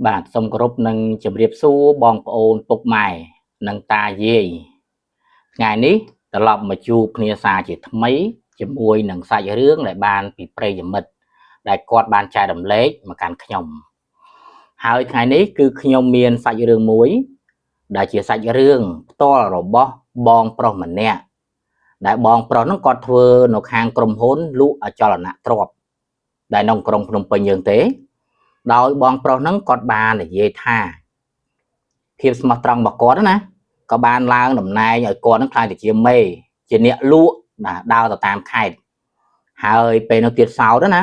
បាទសូមគោរពនិងជម្រាបសួរបងប្អូនពុកម៉ែនិងតាយាយថ្ងៃនេះត្រឡប់មកជួបគ្នាសាជាថ្មីជាមួយនឹងសាច់រឿងដែលបានពីប្រិយមិត្តដែលគាត់បានចែករំលែកមកកាន់ខ្ញុំហើយថ្ងៃនេះគឺខ្ញុំមានសាច់រឿងមួយដែលជាសាច់រឿងផ្ទាល់របស់បងប្រុសម្នាក់ដែលបងប្រុសហ្នឹងគាត់ធ្វើនៅខាងក្រុមហ៊ុនលក់អចលនទ្រព្យដែលនៅក្រុងភ្នំពេញយើងទេដោយបងប្រុសហ្នឹងគាត់បាននិយាយថាភាពស្មោះត្រង់របស់គាត់ណាក៏បានឡើងតំណែងឲ្យគាត់ហ្នឹងក្លាយទៅជាមេជាអ្នកលក់បាទដើរទៅតាមខេត្តហើយពេលនោះទៀតសោតណា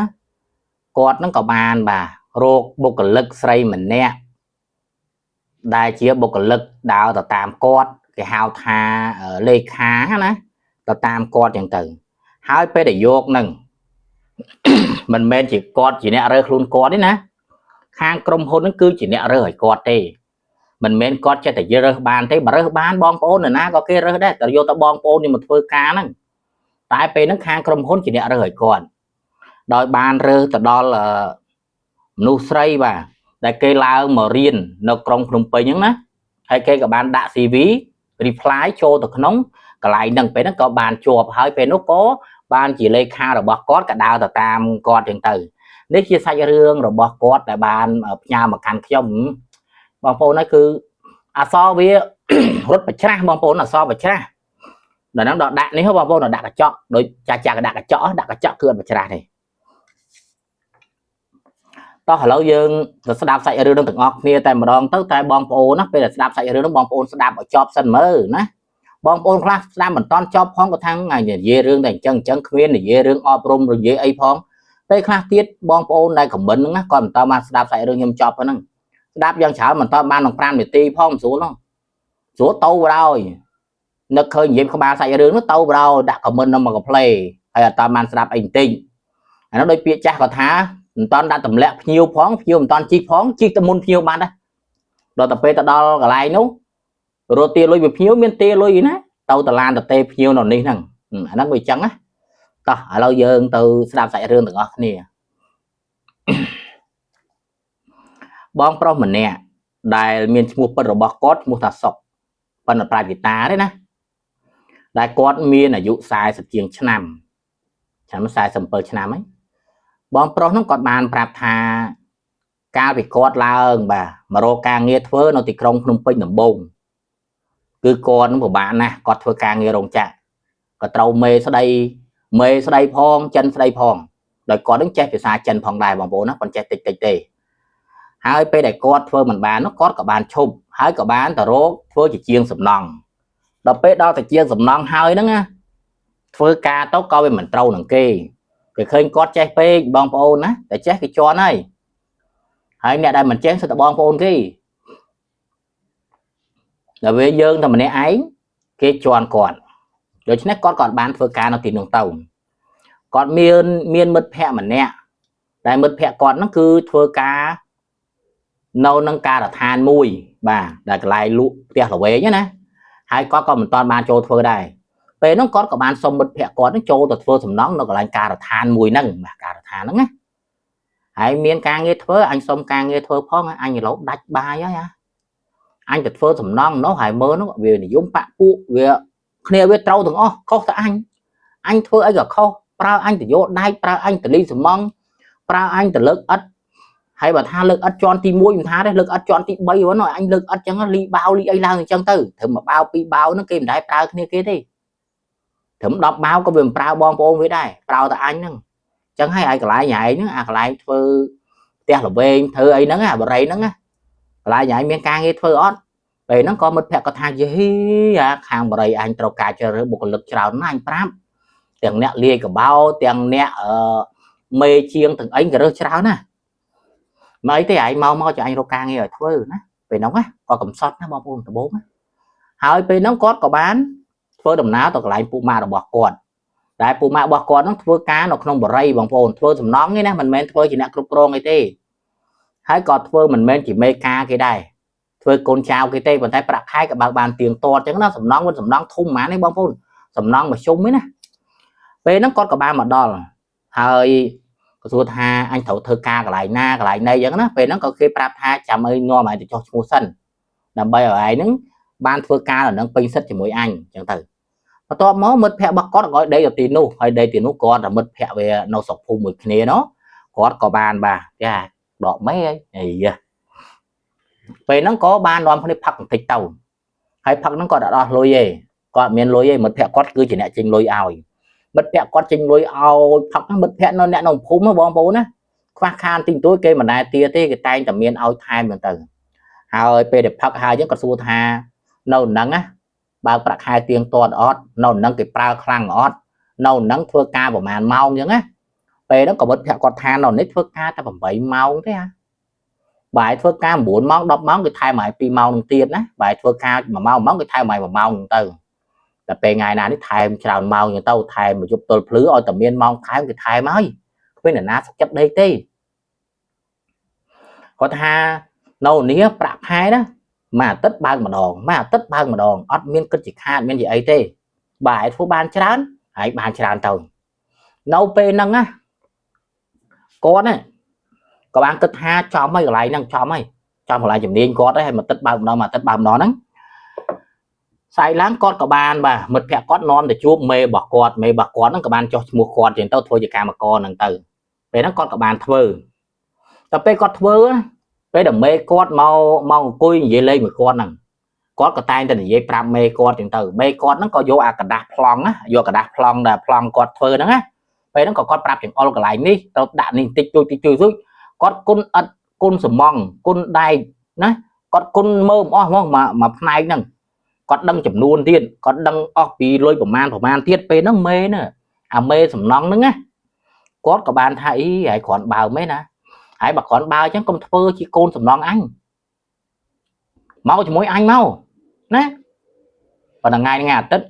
គាត់ហ្នឹងក៏បានបាទរកបុគ្គលិកស្រីម្នាក់ដែលជាបុគ្គលិកដើរទៅតាមគាត់គេហៅថាលេខាណាទៅតាមគាត់ចឹងទៅហើយពេលដែលយកហ្នឹង មិនមែនជាគាត់ជាអ្នករើសខ្លួនគាត់ទេណាខាងក្រុមហ៊ុនហ្នឹងគឺជាអ្នករើសឲ្យគាត់ទេមិនមែនគាត់ចេះតែរើសបានទេបើរើសបានបងប្អូននរណាក៏គេរើសដែរតែយកទៅបងប្អូននេះមកធ្វើការហ្នឹងតែពេលហ្នឹងខាងក្រុមហ៊ុនជាអ្នករើសឲ្យគាត់ដោយបានរើសទៅដល់មនុស្សស្រីបាទដែលគេឡើងមករៀននៅក្រុងភ្នំពេញហ្នឹងណាហើយគេក៏បានដាក់ CV reply ចូលទៅក្នុងកន្លែងហ្នឹងពេលហ្នឹងក៏បានជាប់ហើយពេលនោះក៏បានជាលេខារបស់គាត់ក៏ដើរទៅតាមគាត់ចឹងទៅនេះជាសាច់រឿងរបស់គាត់ដែលបានផ្ញើមកកាន់ខ្ញុំបងប្អូនហើយគឺអសរវា រត់ប្រច្រាស់បងប្អូនអសរប្រច្រាស់ដល់ហ្នឹងដល់ដាក់នេះបងប្អូនដល់ដាក់កញ្ចក់ដូចចាស់ចាស់ក៏ដាក់កញ្ចក់ដាក់កញ្ចក់គឺអត់ប្រច្រាស់ទេតោះឥឡូវយើងទៅស្ដាប់សាច់រឿងនឹងទាំងអស់គ្នាតែម្ដងទៅតែបងប្អូនណាពេលដែលស្ដាប់សាច់រឿងនឹងបងប្អូនស្ដាប់ឲ្យចប់សិនមើលណាបងប្អូនខ្លះស្ដាប់មិនតាន់ចប់ផងក៏ថាថ្ងៃនិយាយរឿងតែអញ្ចឹងអញ្ចឹងគ្មាននិយាយរឿងអប់រំនិយាយអីផងពេលខ្លះទៀតបងប្អូនដែល comment ហ្នឹងណាគាត់មិនតបានស្ដាប់សាច់រឿងខ្ញុំចប់ហ្នឹងស្ដាប់យ៉ាងច្រើនមិនតបានក្នុង5នាទីផងមិនស្រួលហ្នឹងស្រួលទៅបណ្ដោយនឹកឃើញនិយាយក្បាលសាច់រឿងនោះទៅបណ្ដោយដាក់ comment នៅមកកាផ្លេហើយអត់តាមបានស្ដាប់អីបន្តិចអានោះដូចពាក្យចាស់គាត់ថាមិនតាន់ដាក់ទម្លាក់ភ្ញៀវផងភ្ញៀវមិនតាន់ជីកផងជីកទៅមុនភ្ញៀវបានដែរដល់ទៅពេលទៅដល់កន្លែងនោះរត់ទាលុយពីភ្ញៀវមានទាលុយណាទៅតឡានតទេភ្ញៀវនៅនេះហ្នឹងអាហ្នឹងវាអញ្ចឹងណាតោះឥឡូវយើងទៅស្ដាប់សាច់រឿងទាំងអស់គ្នាបងប្រុសម្នាក់ដែលមានឈ្មោះពិតរបស់គាត់ឈ្មោះថាសុកប៉ុន្តែប្រាជ្ញាតាទេណាដែលគាត់មានអាយុ40ជាងឆ្នាំឆ្នាំ47ឆ្នាំហើយបងប្រុសហ្នឹងគាត់បានប្រាប់ថាកាលពីគាត់ឡើងបាទមករកការងារធ្វើនៅទីក្រុងភ្នំពេញដំបូងគឺគាត់នឹងពិបាកណាស់គាត់ធ្វើការងាររោងចក្រក៏ត្រូវមេស្ដីមេស្ដីផងចិនស្ដីផងដោយគាត់នឹងចេះភាសាចិនផងដែរបងប្អូនណាប៉ុន្តែចេះតិចតិចទេហើយពេលដែលគាត់ធ្វើមិនបាននោះគាត់ក៏បានឈប់ហើយក៏បានទៅរកធ្វើជាជាងសំណង់ដល់ពេលដល់ទៅជាងសំណង់ហើយហ្នឹងណាធ្វើការទៅក៏វាមិនត្រូវនឹងគេគេឃើញគាត់ចេះពេកបងប្អូនណាតែចេះគេជន់ហើយហើយអ្នកដែលមិនចេះសិតតែបងប្អូនគេដល់ពេលយើងតែម្នាក់ឯងគេជន់គាត់ដូច្នេះគាត់ក៏បានធ្វើការនៅទីនោះទៅគាត់មានមានមិត្តភ័ក្តិម្នាក់ដែលមិត្តភ័ក្តិគាត់ហ្នឹងគឺធ្វើការនៅនឹងការដ្ឋានមួយបាទដែលកន្លែងលក់ផ្ទះល្វែងណាហើយគាត់ក៏មិនតាន់បានចូលធ្វើដែរពេលហ្នឹងគាត់ក៏បានសុំមិត្តភ័ក្តិគាត់ហ្នឹងចូលទៅធ្វើសំណង់នៅកន្លែងការដ្ឋានមួយហ្នឹងបាទការដ្ឋានហ្នឹងណាហើយមានការងារធ្វើអញសុំការងារធ្វើផងអញឥឡូវដាច់បាយហើយហ่าអញទៅធ្វើសំណង់នោះហើយមើលនោះវានិយមបាក់ពួកវាគ្នាវាត្រូវទាំងអស់ខុសតែអញអញធ្វើអីក៏ខុសប្រើអញទៅយកដែកប្រើអញទៅលីសំងប្រើអញទៅលើកឥដ្ឋហើយបើថាលើកឥដ្ឋជាន់ទី1មិនថាទេលើកឥដ្ឋជាន់ទី3ហ្នឹងអញលើកឥដ្ឋចឹងលីបាវលីអីឡើងអញ្ចឹងទៅត្រឹមមួយបាវពីរបាវហ្នឹងគេមិនដែលប្រើគ្នាគេទេត្រឹម10បាវក៏វាមិនប្រើបងប្អូនវាដែរប្រើតែអញហ្នឹងអញ្ចឹងហើយឲ្យកន្លែងឯងហ្នឹងអាកន្លែងធ្វើផ្ទះល្វែងធ្វើអីហ្នឹងអាបរិយហ្នឹងណាកន្លែងឯងមានការងារធ្វើអត់ពេលហ្នឹងក៏មិត្តភក្តិគាត់ថាយេអាខាងបរិយអញត្រូវការជ្រើសរើសបុគ្គលិកច្រើនណាស់អញប្រាប់ទាំងអ្នកលាយកបោទាំងអ្នកអឺមេជាងទាំងអីក៏រើសច្រើនណាស់មិនអីទេឯងមកមកចុះអញរកការងារឲ្យធ្វើណាពេលហ្នឹងណាគាត់កំសត់ណាបងប្អូនដំបូងណាហើយពេលហ្នឹងគាត់ក៏បានធ្វើដំណើរទៅកន្លែងពួកម៉ាករបស់គាត់តែពួកម៉ាករបស់គាត់ហ្នឹងធ្វើការនៅក្នុងបរិយបងប្អូនធ្វើសំណង់ទេណាមិនមែនធ្វើជាអ្នកគ្រប់គ្រងអីទេហើយក៏ធ្វើមិនមែនជាមេការគេដែរធ្វើកូនចៅគេទេប៉ុន្តែប្រាក់ខែក៏បើកបានទៀងទាត់អញ្ចឹងណាសំណង់មិនសំណង់ធំហ្មងនេះបងប្អូនសំណង់មធ្យមទេណាពេលហ្នឹងគាត់ក៏បានមកដល់ហើយក៏ សួរថាអញត្រូវធ្វើការកន្លែងណាកន្លែងណីអញ្ចឹងណាពេលហ្នឹងក៏គេប្រាប់ថាចាំឲ្យនាំឯងទៅចុះឈ្មោះសិនដើម្បីឲ្យឯងហ្នឹងបានធ្វើការនៅនឹងពេញសិទ្ធជាមួយអញអញ្ចឹងទៅបន្ទាប់មកមិត្តភ័ក្តិរបស់គាត់ក៏ឲ្យដេកទៅទីនោះហើយដេកទីនោះគាត់តែមិត្តភ័ក្តិវានៅស្រុកភូមិមួយគ្នាណោះគាត់ក៏បានបាទចាដកមេអីអីយ៉ាពេលហ្នឹងក៏បាននាំគ្នាផឹកបន្តិចទៅហើយផឹកហ្នឹងគាត់អត់អស់លុយទេគាត់មានលុយទេមិត្តភ័ក្តិគាត់គឺជាអ្នកចេញលុយឲ្យមិត្តភ័ក្តិគាត់ចេញលុយឲ្យផឹកហ្នឹងមិត្តភ័ក្តិនៅអ្នកនៅភូមិបងប្អូនណាខ្វះខានតិចតួចគេមិនដែលទាទេគេតែងតែមានឲ្យថែមហ្នឹងទៅហើយពេលដែលផឹកហើយអញ្ចឹងគាត់សួរថានៅហ្នឹងណាបើប្រាក់ខែទៀងទាត់អត់នៅហ្នឹងគេប្រើខ្លាំងអត់នៅហ្នឹងធ្វើការប្រហែលម៉ោងអញ្ចឹងណាពេលហ្នឹងក៏មិត្តភ័ក្តិគាត់ថានៅនេះធ្វើការតែ8ម៉ោងទេហ่าបើធ្វើការ9ម៉ោង10ម៉ោងគេថែមឲ្យ2ម៉ោងនឹងទៀតណាបើធ្វើការ1ម៉ោង1ម៉ោងគេថែមឲ្យ1ម៉ោងហ្នឹងទៅតែពេលថ្ងៃណានេះថែមច្រើនម៉ោងអញ្ចឹងទៅថែមមួយយប់ទល់ភ្លឺឲ្យតែមានម៉ោងថែមគេថែមហើយគ្មានអ្នកណាសុខចិត្តដេកទេគាត់ថានៅនេះប្រាក់ខែណាមួយអាទិត្យបើកម្ដងមួយអាទិត្យបើកម្ដងអត់មានគិតជាខាតមានជាអីទេបើឲ្យធ្វើបានច្រើនហើយបានច្រើនទៅនៅពេលហ្នឹងណាគាត់ណាក៏បានគិតថាចំហើយកន្លែងហ្នឹងចំហើយចំកន្លែងជំនាញគាត់ហើយមួយអាទិត្យបើកម្ដងមួយអាទិត្យបើកម្ដងហ្នឹងស្អែកឡើងគាត់ក៏បានបាទមិត្តភក្តិគាត់នាំទៅជួបមេរបស់គាត់មេរបស់គាត់ហ្នឹងក៏បានចុះឈ្មោះគាត់ចឹងទៅធ្វើជាកម្មករហ្នឹងទៅពេលហ្នឹងគាត់ក៏បានធ្វើតែពេលគាត់ធ្វើពេលដែលមេគាត់មកមកអង្គុយនិយាយលេងមួយគាត់ហ្នឹងគាត់ក៏តែងតែនិយាយប្រាប់មេគាត់ចឹងទៅមេគាត់ហ្នឹងក៏យកអាក្រដាសប្លង់ណាយកក្រដាសប្លង់ដែលប្លង់គាត់ធ្វើហ្នឹងណាពេលហ្នឹងក៏គាត់ប្រាប់ចង្អុលកន្លែងនេះទៅដាក់នេះតិចជួយតិចជួយជួយគាត់គុណឥតគុណសំងគុណដែកណាគាត់គុណមើមអស់ហ្មងមួយផ្នែកហ្នឹងគាត់ដឹងចំនួនទៀតគាត់ដឹងអស់ពីលុយប្រមាណប្រមាណទៀតពេលហ្នឹងមេណាអាមេសំណងហ្នឹងណាគាត់ក៏បានថាអីហើយគ្រាន់បើមែនណាហើយបើគ្រាន់បើអញ្ចឹងកុំធ្វើជាកូនសំណងអញមកជាមួយអញមកណាប៉ុន្តែថ្ងៃថ្ងៃអាទិត្យ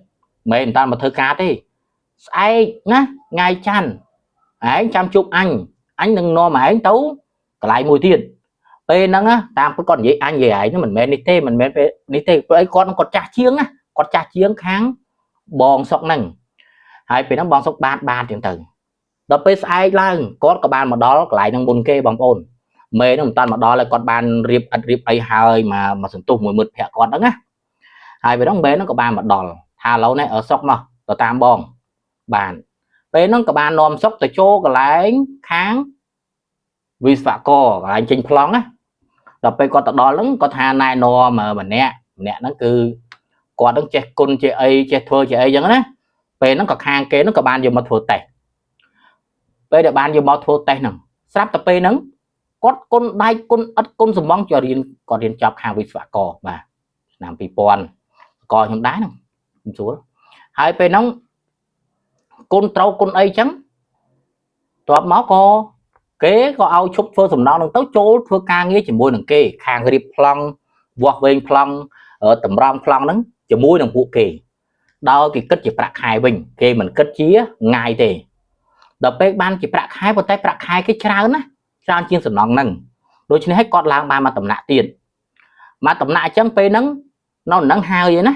មេមិនតាន់មកធ្វើការទេស្អែកណាថ្ងៃច័ន្ទឯងចាំជួបអញអញនឹងនាំឯងទៅកន្លែងមួយទៀតពេលហ្នឹងតាមពិតគាត់និយាយអញនិយាយឯងហ្នឹងមិនមែននេះទេមិនមែនពេលនេះទេព្រោះអីគាត់គាត់ចាស់ជាងណាគាត់ចាស់ជាងខាងបងសុកហ្នឹងហើយពេលហ្នឹងបងសុកបាទបាទចឹងទៅដល់ពេលស្អែកឡើងគាត់ក៏បានមកដល់កន្លែងហ្នឹងមុនគេបងប្អូនមេហ្នឹងមិនតាន់មកដល់ហើយគាត់បានរៀបឥដ្ឋរៀបអីហើយមកមកសន្ទុះមួយមិត្តភក្តិគាត់ហ្នឹងណាហើយពេលហ្នឹងមេហ្នឹងក៏បានមកដល់ថាឥឡូវនេះសុកមកទៅតាមបងបានពេលហ្នឹងក៏បាននាំសុកទៅចូលកន្លែងខាងវិស្វករកន្លែងចេញប្លង់ណាដល់ពេលគាត់ទៅដល់ហ្នឹងគាត់ថាណែនាំម្នាក់ម្នាក់ហ្នឹងគឺគាត់ហ្នឹងចេះគុណចេះអីចេះធ្វើចេះអីចឹងណាពេលហ្នឹងក៏ខាងគេហ្នឹងក៏បានយកមកធ្វើតេស្តពេលដែលបានយកមកធ្វើតេស្តហ្នឹងស្រាប់តែពេលហ្នឹងគាត់គុណដែកគុណឥដ្ឋគុណសំងជារៀនគាត់រៀនចប់ខាងវិស្វករបាទឆ្នាំ2000កខ្ញុំដែរហ្នឹងខ្ញុំស្រួលហើយពេលហ្នឹងគុណត្រូវគុណអីចឹងតបមកក៏គេក៏ឲ្យឈប់ធ្វើសំណងហ្នឹងទៅចូលធ្វើការងារជាមួយនឹងគេខាងរៀបប្លង់វាស់វែងប្លង់តម្រង់ប្លង់ហ្នឹងជាមួយនឹងពួកគេដោយគេគិតជាប្រាក់ខែវិញគេមិនគិតជាថ្ងៃទេដល់ពេលបានជាប្រាក់ខែប៉ុន្តែប្រាក់ខែគេច្រើនណាច្រើនជាងសំណងហ្នឹងដូច្នេះឲ្យគាត់ឡើងបានមកតំណាក់ទៀតមកតំណាក់អញ្ចឹងពេលហ្នឹងនៅនឹងហើយណា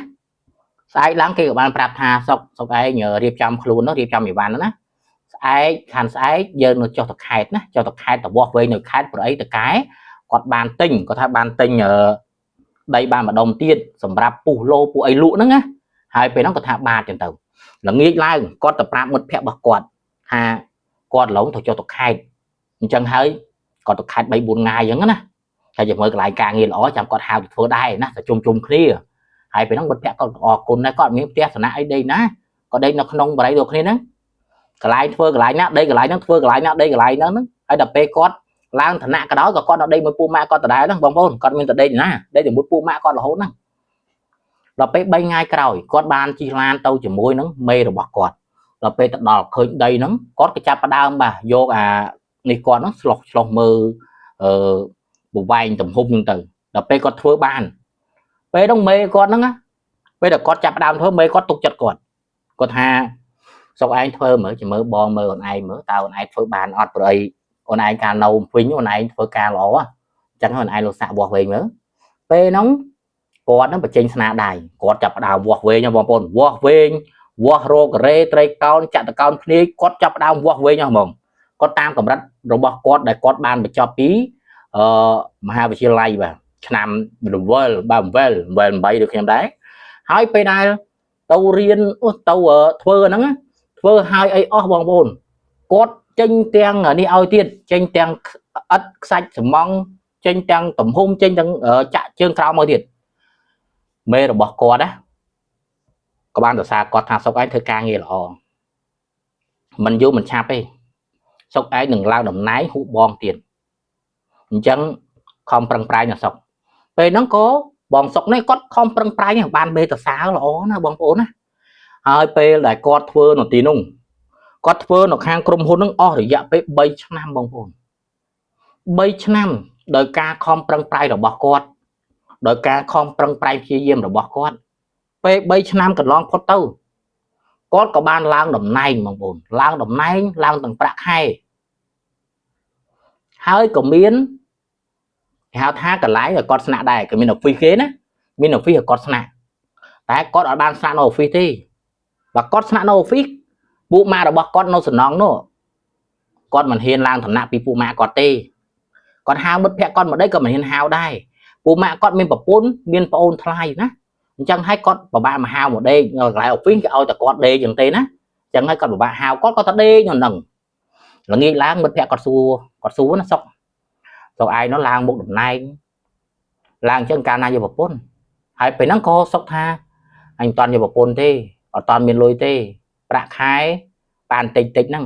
ស្អែកឡើងគេក៏បានប្រាប់ថាសុកសុកឯងរៀបចំខ្លួននោះរៀបចំអីវ៉ាន់ណាស្អែកខានស្អែកយើងនៅចុះទៅខេតណាចុះទៅខេតទៅវាស់វែងនៅខេតព្រោះអីតកែគាត់បានទិញគាត់ថាបានទិញដីបានម្ដុំទៀតសម្រាប់ពុះលោពុះអីលក់ហ្នឹងណាហើយពេលហ្នឹងគាត់ថាបាទចឹងទៅល្ងាចឡើងគាត់ទៅប្រាប់មិត្តភក្តិរបស់គាត់ថាគាត់ឡងទៅចុះទៅខេតអញ្ចឹងហើយគាត់ទៅខេត3 4ថ្ងៃអញ្ចឹងណាតែជាមើលកន្លែងការងារល្អចាំគាត់ហៅទៅធ្វើដែរណាទៅជុំជុំគ្នាហើយពេលហ្នឹងមិត្តភក្តិគាត់អរគុណដែរគាត់មានផ្ទះសំណាក់អីដេកណាគាត់ដេកនៅក្នុងបរិយដូចគ្នាហ្នឹងកន្លែងធ្វើកន្លែងណាដេកកន្លែងហ្នឹងធ្វើកន្លែងណាដេកកន្លែងហ្នឹងហើយដល់ពេលគាត់ឡើងឋានៈក៏ដោយក៏គាត់ដល់ដេកមួយពូម៉ាក់គាត់ដដែលហ្នឹងបងប្អូនគាត់មានតែដេកណាដេកជាមួយពូម៉ាក់គាត់រហូតហ្នឹងដល់ពេល3ថ្ងៃក្រោយគាត់បានជិះឡានទៅជាមួយនឹងមេរបស់គាត់ដល់ពេលទៅដល់ឃើញដីហ្នឹងគាត់ក៏ចាប់ផ្ដើមបាទយកអានេះគាត់ហ្នឹងឆ្លោះឆ្លោះមើលអឺបវែងទំហំហ្នឹងទៅដល់ពេលគាត់ធ្វើបានពេលហ្នឹងមេគាត់ហ្នឹងណាពេលដែលគាត់ចាប់ផ្ដើមធ្វើមេគាត់ទុកចិត្តគាត់គាត់ថាសុកឯងធ្វើមើលជាមើលបងមើលអូនឯងមើលតើអូនឯងធ្វើបានអត់ព្រោះអីអូនឯងកាលនៅវិញអូនឯងធ្វើការល្អអញ្ចឹងអូនឯងលោកសាក់វាស់វែងមើលពេលហ្នឹងគាត់ហ្នឹងបញ្ចេញស្នាដៃគាត់ចាប់ផ្ដើមវាស់វែងបងប្អូនវាស់វែងវាស់រោការ៉េត្រីកោណចតកោណភ្នាយគាត់ចាប់ផ្ដើមវាស់វែងហ្មង គាត់តាមកម្រិតរបស់គាត់ដែលគាត់បានបញ្ចប់ពីអឺមហាវិទ្យាល័យបាទឆ្នាំរវល់បាទវែលវែល8ដូចខ្ញុំដែរហើយពេលដែលទៅរៀនទៅធ្វើហ្នឹងធ្វើឲ្យអីអស់បងប្អូនគាត់ចេញទាំងនេះឲ្យទៀតចេញទាំងឥដ្ឋខ្សាច់សំងចេញទាំងទំហំចេញទាំងចាក់ជើងក្រោមមកទៀតមេរបស់គាត់ណាក៏បានសរសើរគាត់ថាសុកឯងធ្វើការងារល្អមិនយូរមិនឆាប់ទេសុកឯងនឹងឡើងតំណែងហួបងទៀតអញ្ចឹងខំប្រឹងប្រែងណាសុកពេលហ្នឹងក៏បងសុកនេះគាត់ខំប្រឹងប្រែងបានមេតសើល្អណាបងប្អូនណាហើយពេលដែលគាត់ធ្វើនៅទីនោះគាត់ធ្វើនៅខាងក្រុមហ៊ុនហ្នឹងអស់រយៈពេល3ឆ្នាំបងប្អូន3ឆ្នាំដោយការខំប្រឹងប្រែងរបស់គាត់ដោយការខំប្រឹងប្រែងព្យាយាមរបស់គាត់ពេល3ឆ្នាំកន្លងផុតទៅគាត់ក៏បានឡើងតំណែងបងប្អូនឡើងតំណែងឡើងទាំងប្រាក់ខែហើយក៏មានគេហៅថាកន្លែងឲ្យគាត់ស្នាក់ដែរក៏មាន office គេណាមាន office ឲ្យគាត់ស្នាក់តែគាត់អត់បានស្នាក់នៅ office ទេបើគាត់ស្នាក់នៅ office ពួកម៉ារបស់គាត់នៅសំណងនោះគាត់មិនហ៊ានឡើងឋានៈពីពួកម៉ាគាត់ទេគាត់ហៅមិត្តភក្តិគាត់មកដេកក៏មិនហ៊ានហៅដែរពួកម៉ាគាត់មានប្រពន្ធមានប្អូនថ្លៃណាអញ្ចឹងហើយគាត់ពិបាកមកហៅមកដេកនៅកន្លែង office គេឲ្យតែគាត់ដេកអញ្ចឹងទេណាអញ្ចឹងហើយគាត់ពិបាកហៅគាត់គាត់ទៅដេកនៅហ្នឹងល្ងាចឡើងមិត្តភក្តិគាត់សួរគាត់សួរណាសុកសុកឯងនោះឡើងមុខតំណែងឡើងអញ្ចឹងកាលណាយកប្រពន្ធហើយពេលហ្នឹងក៏សុកថាអញមិនតាន់យកប្រពន្ធទេអត់តាន់មានលុយទេប្រាក់ខែបានតិចតិចហ្នឹង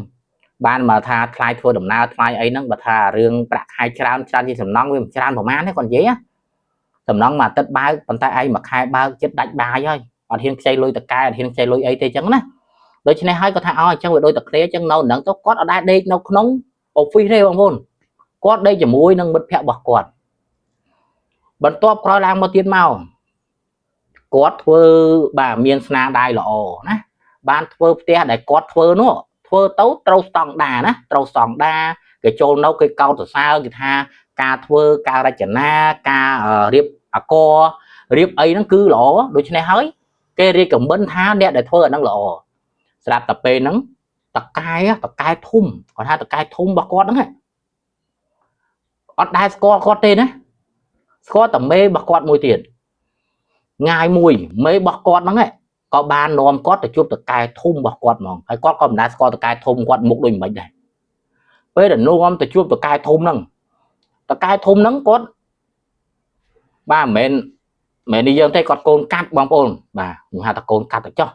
បានមកថាថ្លៃធ្វើដំណើរថ្លៃអីហ្នឹងបើថារឿងប្រាក់ខែច្រើនច្រើនជាសំណងវាមិនច្រើនប្រហែលទេគាត់និយាយសំណងមួយអាទិត្យបើកប៉ុន្តែឯងមួយខែបើកចិត្តដាច់បាយហើយអត់ហ៊ានខ្ចីលុយតកែអត់ហ៊ានខ្ចីលុយអីទេអញ្ចឹងណាដូច្នេះហើយគាត់ថាអអញ្ចឹងវាដូចតែគ្នាអញ្ចឹងនៅនឹងទៅគាត់អត់ដែលដេកនៅក្នុង office ទេបងប្អូនគាត់ដេកជាមួយនឹងមិត្តភ័ក្តិរបស់គាត់បន្ទាប់ក្រោយឡើងមកទៀតមកគាត់ធ្វើបាទមានស្នាដៃល្អណាបានធ្វើផ្ទះដែលគាត់ធ្វើនោះធ្វើទៅត្រូវស្តង់ដាណាត្រូវស្តង់ដាគេចូលនៅគេកោតសរសើរគេថាការធ្វើការរចនាការរៀបអករៀបអីហ្នឹងគឺល្អដូច្នេះហើយគេរៀបខមមិនថាអ្នកដែលធ្វើអាហ្នឹងល្អស្រាប់តែពេលហ្នឹងតកែតកែធំគាត់ថាតកែធំរបស់គាត់ហ្នឹងអត់ដែលស្គាល់គាត់ទេណាស្គាល់តែមេរបស់គាត់មួយទៀតងាយមួយមេរបស់គាត់ហ្នឹងក៏បាននាំគាត់ទៅជួបតកែធំរបស់គាត់ហ្មងហើយគាត់ក៏មិនដែលស្គាល់តកែធំគាត់មុខដូចមិនដែរពេលដែលនាំទៅជួបតកែធំហ្នឹងតកែធំហ្នឹងគាត់បាទមិនមែននេះយើងទេគាត់កូនកាត់បងប្អូនបាទខ្ញុំហៅថាកូនកាត់ទៅចុះ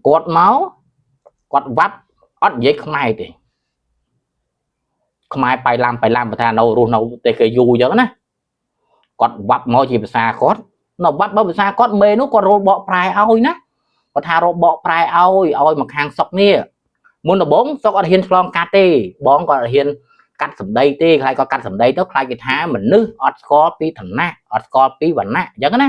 គាត់មកគាត់វ៉ាប់អត់និយាយខ្មែរទេខ្មែរបៃឡាំបៃឡាំបើថានៅរស់នៅប្រទេសគេយូរអញ្ចឹងណាគាត់វ៉ាប់មកជាភាសាគាត់នៅវ៉ាប់មកភាសាគាត់មេនោះគាត់រលបកប្រែឲ្យណាគាត់ថារលបកប្រែឲ្យឲ្យមកខាងសុកនេះមុនដំបូងសុកអត់ហ៊ានឆ្លងកាត់ទេបងគាត់អត់ហ៊ានកាត់សម្ដីទេខ្លាចគាត់កាត់សម្ដីទៅខ្លាចគេថាមនុស្សអត់ស្គាល់ពីឋានៈអត់ស្គាល់ពីវណ្ណៈអញ្ចឹងណា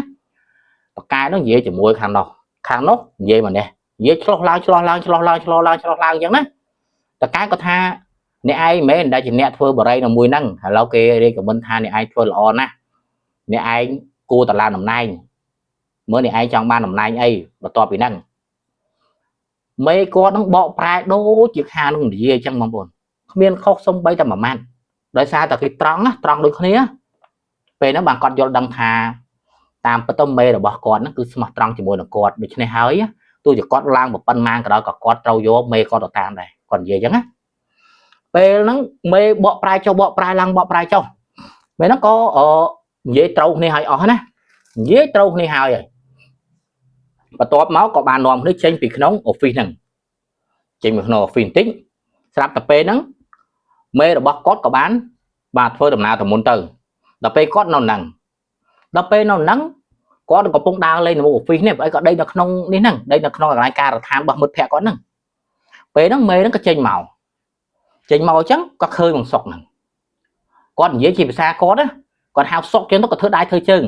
បកែនោះនិយាយជាមួយខាងនោះខាងនោះនិយាយមកនេះនិយាយឆ្លោះឡើងឆ្លោះឡើងឆ្លោះឡើងឆ្លោះឡើងឆ្លោះឡើងអញ្ចឹងណាតកែគាត់ថាអ្នកឯងមិនមែនដែលជាអ្នកធ្វើបរិយនៅមួយហ្នឹងឥឡូវគេរៀបខមមិនថាអ្នកឯងធ្វើល្អណាស់អ្នកឯងគួរតឡើងតំណែងមើលអ្នកឯងចង់បានតំណែងអីបន្ទាប់ពីហ្នឹងមេគាត់នឹងបកប្រែដូចជាខាងនឹងនិយាយអញ្ចឹងបងប្អូនគ្មានខុសសំបីតែមួយម៉ាត់ដោយសារតែគេត្រង់ណាត្រង់ដូចគ្នាពេលហ្នឹងបានគាត់យល់ដឹងថាតាមពិតទៅមេរបស់គាត់ហ្នឹងគឺស្មោះត្រង់ជាមួយនឹងគាត់ដូច្នេះហើយទោះជាគាត់ឡើងប៉ុណ្ណាក៏ដោយក៏គាត់ត្រូវយកមេគាត់ទៅតាមដែរគាត់និយាយអញ្ចឹងណាពេលហ្នឹងមេបកប្រែចុះបកប្រែឡើងបកប្រែចុះពេលហ្នឹងក៏និយាយត្រូវគ្នាឲ្យអស់ណានិយាយត្រូវគ្នាហើយហើយបន្ទាប់មកក៏បាននាំគ្នាចេញពីក្នុង office ហ្នឹងចេញពីក្នុង office បន្តិចស្រាប់តែពេលហ្នឹងមេរបស់គាត់ក៏បានបាទធ្វើដំណើរទៅមុនទៅដល់ពេលគាត់នៅហ្នឹងដល់ពេលនៅហ្នឹងគាត់កំពុងដើរលេងនៅមុខ office នេះអីក៏ដេកនៅក្នុងនេះហ្នឹងដេកនៅក្នុងកន្លែងការដ្ឋានរបស់មិត្តភក្តិគាត់ហ្នឹងពេលហ្នឹងមេហ្នឹងក៏ចេញមកចេញមកអញ្ចឹងក៏ឃើញបងសុកហ្នឹងគាត់និយាយជាភាសាគាត់ណាគាត់ហៅសុកចឹងទៅក៏ធ្វើដៃធ្វើជើង